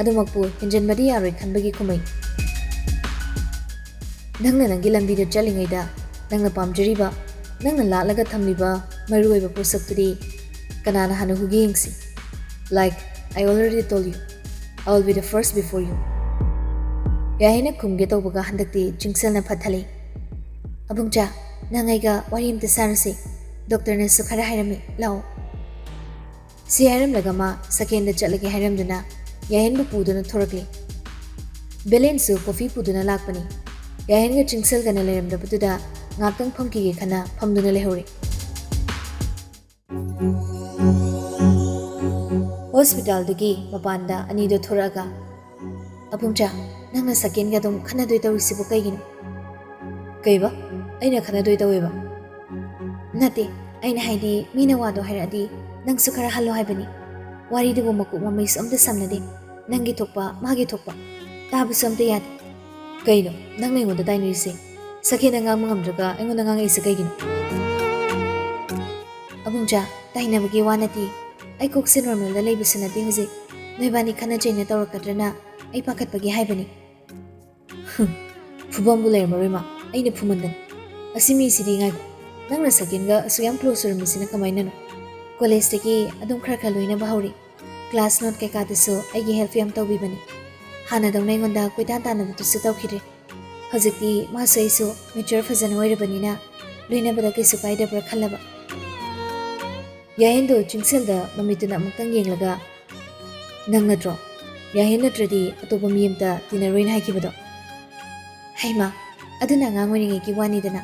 ꯑꯗꯨꯃꯛꯄꯨ ꯍꯦꯟꯖꯟꯕꯗꯤ ꯌꯥꯔꯣꯏ ꯈꯟꯕꯒꯤ ꯈꯨꯝꯃꯩ꯫ "ꯅꯪꯅ ꯅꯪꯒꯤ ꯂꯝꯕꯤꯗ ꯆꯠꯂꯤꯉꯩꯗ ꯅꯪꯅ ꯄꯥꯝꯖꯔꯤꯕ, ꯅꯪꯅ ꯂꯥꯠꯂꯒ ꯊꯝꯂꯤꯕ ꯃꯔꯨꯑꯣꯏꯕ ꯄꯣꯠꯁꯛꯇꯨꯗꯤ ꯀꯅꯥꯅ ꯍꯥꯟꯅ ꯍꯨꯒꯦ ꯌꯦꯡꯁꯤ꯫ Like I already told you, I will be the first before you." ꯌꯥꯍꯦꯟꯅ ꯈꯨꯝꯒꯦ ꯇꯧꯕꯒ ꯍꯟꯗꯛꯇꯤ ꯆꯤꯡꯁꯦꯜꯅ ꯐꯠꯊꯜꯂꯤ꯫ "ꯑꯕꯨꯡꯆꯥ, ꯅꯪ ꯑꯩꯒ ꯋꯥꯔꯤ ꯑꯝꯇ ꯁꯥꯔꯨꯁꯤ꯫ ꯗꯣꯛꯇꯔꯅꯁꯨ ꯈꯔ ꯍꯥꯏꯔꯝꯃꯤ, ꯂꯥꯛꯑꯣ꯫" ꯁꯤ ꯍꯥꯏꯔꯝꯂꯒ ꯃꯥ ꯁꯀꯦꯟꯗ ꯆꯠꯂꯒꯦ ꯍꯥꯏꯔꯝꯗꯨꯅ ꯌꯥꯍꯦꯟꯕꯨ ꯄꯨꯗꯨꯅ ꯊꯣꯔꯛꯂꯤ꯫ ꯕꯦꯂꯦꯟꯁꯨ ꯀꯣꯐꯤ ꯄꯨꯗꯨꯅ ꯂꯥꯛꯄꯅꯤ꯫ ꯌꯥꯍꯦꯟꯒ ꯆꯤꯡꯁꯦꯜꯒꯅ ꯂꯩꯔꯝꯗꯕꯗꯨꯗ ꯉꯥꯛꯇꯪ ꯐꯝꯈꯤꯒꯦ ꯈꯟꯅ ꯐꯝꯗꯨꯅ ꯂꯩꯍꯧꯔꯤ꯫ ꯍꯣꯁꯄꯤꯇꯥꯜꯗꯨꯒꯤ ꯃꯄꯥꯟꯗ ꯑꯅꯤꯗꯣ ꯊꯣꯔꯛꯑꯒ, "ꯑꯕꯨꯡꯆꯥ, ꯅꯪꯅ ꯁꯀꯦꯟꯒ ꯑꯗꯨꯝ ꯈꯟꯅꯗꯣꯏ ꯇꯧꯔꯤꯁꯤꯕꯨ ꯀꯩꯒꯤꯅꯣ?" "ꯀꯩꯕ? ꯑꯩꯅ ꯈꯟꯅꯗꯣꯏ ꯇꯧꯋꯦꯕ?" "ꯅꯠꯇꯦ, ꯑꯩꯅ ꯍꯥꯏꯗꯤ ꯃꯤꯅ ꯋꯥꯗꯣ ꯍꯥꯏꯔꯛꯑꯗꯤ ꯅꯪꯁꯨ ꯈꯔ ꯍꯜꯂꯣ ꯍꯥꯏꯕꯅꯤ꯫ ꯋꯥꯔꯤꯗꯨꯕꯨ ꯃꯀꯣꯛ ꯃꯃꯩꯁꯨ ꯑꯝꯇ ꯁꯝꯅꯗꯦ꯫ ꯅꯪꯒꯤ ꯊꯣꯛꯄ, ꯃꯥꯒꯤ ꯊꯣꯛꯄ꯫ ꯇꯥꯕꯁꯨ ꯑꯝꯇ ꯌꯥꯗꯦ꯫" "ꯀꯩꯅꯣ ꯅꯪꯅ ꯑꯩꯉꯣꯟꯗ ꯇꯥꯏꯅꯔꯤꯁꯦ? ꯁꯀꯦꯟꯅ ꯉꯥꯡꯕ ꯉꯝꯗ꯭ꯔꯒ ꯑꯩꯉꯣꯟꯗ ꯉꯥꯡꯉꯛꯏꯁꯦ ꯀꯩꯒꯤꯅꯣ?" "ꯑꯕꯨꯡꯆꯥ, ꯇꯥꯏꯅꯕꯒꯤ ꯋꯥ ꯅꯠꯇꯦ꯫ ꯑꯩ ꯀꯣꯛꯁꯦ ꯅꯣꯔꯃꯦꯜꯗ ꯂꯩꯕꯁꯨ ꯅꯠꯇꯦ ꯍꯧꯖꯤꯛ꯫ ꯅꯣꯏꯕꯥꯅꯤ ꯈꯠꯅ ꯆꯩꯅ ꯇꯧꯔꯛꯀꯗ꯭ꯔꯅ ꯑꯩ ꯄꯥꯈꯠꯄꯒꯤ ꯍꯥꯏꯕꯅꯤ꯫" "ꯍꯨꯝ, ꯐꯨꯐꯝꯕꯨ ꯂꯩꯔꯝꯃꯔꯣꯏ ꯃꯥ, ꯑꯩꯅ ꯐꯨꯃꯟꯗꯅ꯫ ꯑꯁꯤ ꯃꯤꯁꯤꯗꯤ ꯉꯥꯏꯈꯣ, ꯅꯪꯅ ꯁꯀꯤꯟꯒ ꯑꯁꯨꯛ ꯌꯥꯝ ꯀ꯭ꯂꯣꯖ ꯑꯣꯏꯔꯝꯃꯤꯁꯤꯅ ꯀꯃꯥꯏꯅꯅꯣ? ꯀꯣꯂꯦꯖꯇꯒꯤ ꯑꯗꯨꯝ ꯈꯔ ꯈꯔ ꯂꯣꯏꯅꯕ ꯍꯧꯔꯤ꯫ ꯀ꯭ꯂꯥꯁ ꯅꯣꯠ ꯀꯩꯀꯥꯗꯁꯨ ꯑꯩꯒꯤ ꯍꯦꯜꯞ ꯌꯥꯝ ꯇꯧꯕꯤꯕꯅꯤ꯫ ꯍꯥꯟꯅꯗꯧꯅ ꯑꯩꯉꯣꯟꯗ ꯀꯣꯏꯇꯥꯟ ꯇꯥꯟꯅꯕꯗꯨꯁꯨ ꯇꯧꯈꯤꯗ꯭ꯔꯦ꯫ ꯍꯧꯖꯤꯛꯇꯤ ꯃꯥꯁꯨ ꯑꯩꯁꯨ ꯃꯦꯆ꯭ꯌꯣꯔ ꯐꯖꯅ ꯑꯣꯏꯔꯕꯅꯤꯅ ꯂꯣꯏꯅꯕꯗ ꯀꯩꯁꯨ ꯀꯥꯏꯗꯕ꯭ꯔꯥ ꯈꯜꯂꯕ꯫ ꯌꯥꯍꯦꯟꯗꯣ ꯆꯤꯡꯁꯦꯜꯗ ꯃꯃꯤꯠꯇꯨꯅ ꯑꯃꯨꯛꯇꯪ ꯌꯦꯡꯂꯒ, "ꯅꯪ ꯅꯠꯇ꯭ꯔꯣ? ꯌꯥꯍꯦꯟ ꯅꯠꯇ꯭ꯔꯗꯤ ꯑꯇꯣꯞꯄ ꯃꯤ ꯑꯝꯇ ꯇꯤꯟꯅꯔꯣꯏꯅ ꯍꯥꯏꯈꯤꯕꯗꯣ?" "ꯍꯩꯃꯥ, ꯑꯗꯨꯅ ꯑꯉꯥꯡ ꯑꯣꯏꯔꯤꯉꯩꯒꯤ ꯋꯥꯅꯤꯗꯅ꯫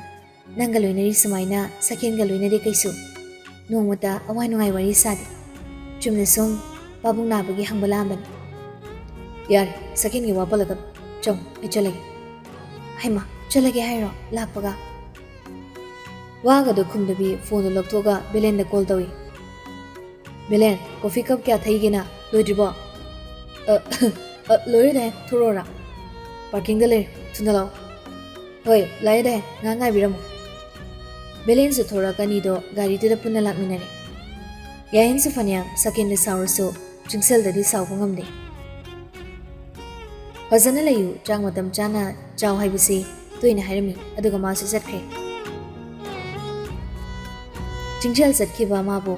ꯅꯪꯒ ꯂꯣꯏꯅꯔꯤ ꯁꯨꯃꯥꯏꯅ ꯁꯈꯦꯟꯒ ꯂꯣꯏꯅꯗꯦ ꯀꯩꯁꯨ꯫ ꯅꯣꯡꯃꯇ ꯑꯋꯥ ꯅꯨꯡꯉꯥꯏ ꯋꯥꯔꯤ ꯁꯥꯗꯦ꯫ ꯆꯨꯝꯅ ꯁꯨꯝ ꯄꯥꯕꯨꯡ ꯅꯥꯕꯒꯤ ꯍꯪꯕ ꯂꯥꯛꯑꯝꯕꯅꯤ꯫" "ꯌꯥꯔꯦ, ꯁꯈꯦꯟꯒꯤ ꯋꯥ ꯄꯜꯂꯛꯀꯅꯨ꯫ ꯆꯪꯉꯣ, ꯑꯩ ꯆꯠꯂꯒꯦ꯫" "ꯍꯩꯃꯥ, ꯆꯠꯂꯒꯦ ꯍꯥꯏꯔꯣ ꯂꯥꯛꯄꯒ?" ꯋꯥꯒꯗꯣ ꯈꯨꯝꯗꯕꯤ ꯐꯣꯟꯗꯣ ꯂꯧꯊꯣꯛꯑꯒ ꯕꯦꯂꯦꯟꯗ ꯀꯣꯜ ꯇꯧꯏ꯫ "ꯕꯦꯂꯦꯟ, ꯀꯣꯐꯤ ꯀꯞ ꯀꯌꯥ ꯊꯛꯏꯒꯦꯅ? ꯂꯣꯏꯗ꯭ꯔꯤꯕꯣ?" "ꯑ, ꯑ, ꯂꯣꯏꯔꯦ ꯗꯥꯏ, ꯊꯣꯔꯛꯑꯣꯔꯥ?" "ꯄꯥꯔꯀꯤꯡꯗ ꯂꯩꯔꯦ, ꯊꯨꯅ ꯂꯥꯛꯑꯣ꯫" "ꯍꯣꯏ, ꯂꯥꯛꯑꯦ ꯗꯥꯏ, ꯉꯥꯏꯍꯥꯛ ꯉꯥꯏꯕꯤꯔꯝꯃꯣ꯫" ꯕꯦꯂꯦꯟꯁꯨ ꯊꯣꯔꯛꯑꯒ ꯑꯅꯤꯗꯣ ꯒꯥꯔꯤꯗꯨꯗ ꯄꯨꯟꯅ ꯂꯥꯛꯃꯤꯟꯅꯔꯦ꯫ ꯌꯥꯍꯦꯟꯁꯨ ꯐꯅꯌꯥꯝ ꯁꯀꯦꯟꯗ ꯁꯥꯎꯔꯁꯨ ꯆꯤꯡꯁꯦꯜꯗꯗꯤ ꯁꯥꯎꯕ ꯉꯝꯗꯦ꯫ "ꯐꯖꯅ ꯂꯩꯌꯨ, ꯆꯥꯛ ꯃꯇꯝ ꯆꯥꯅ ꯆꯥꯎ ꯍꯥꯏꯕꯁꯤ ꯇꯣꯏꯅ ꯍꯥꯏꯔꯝꯃꯤ, ꯑꯗꯨꯒ ꯃꯥꯁꯨ ꯆꯠꯈ꯭ꯔꯦ꯫" ꯆꯤꯡꯁꯦꯜ ꯆꯠꯈꯤꯕ ꯃꯥꯕꯨ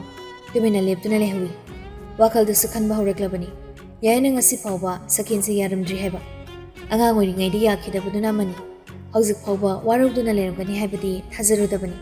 ꯇꯨꯃꯤꯟꯅ ꯂꯦꯞꯇꯨꯅ ꯂꯩꯍꯧꯏ꯫ ꯋꯥꯈꯜꯗꯁꯨ ꯈꯟꯕ ꯍꯧꯔꯛꯂꯕꯅꯤ꯫ ꯌꯥꯍꯦꯟꯅ ꯉꯁꯤ ꯐꯥꯎꯕ ꯁꯀꯦꯟꯁꯤ ꯌꯥꯔꯝꯗ꯭ꯔꯤ ꯍꯥꯏꯕ꯫ ꯑꯉꯥꯡ ꯑꯣꯏꯔꯤꯉꯩꯗ ꯌꯥꯈꯤꯗꯕꯗꯨꯅ ꯑꯃꯅꯤ꯫ ꯍꯧꯖꯤꯛ ꯐꯥꯎꯕ ꯋꯥꯔꯧꯗꯨꯅ ꯂꯩꯔꯝꯒꯅꯤ ꯍꯥꯏꯕꯗꯤ ꯊꯥꯖꯔꯨꯗꯕꯅꯤ꯫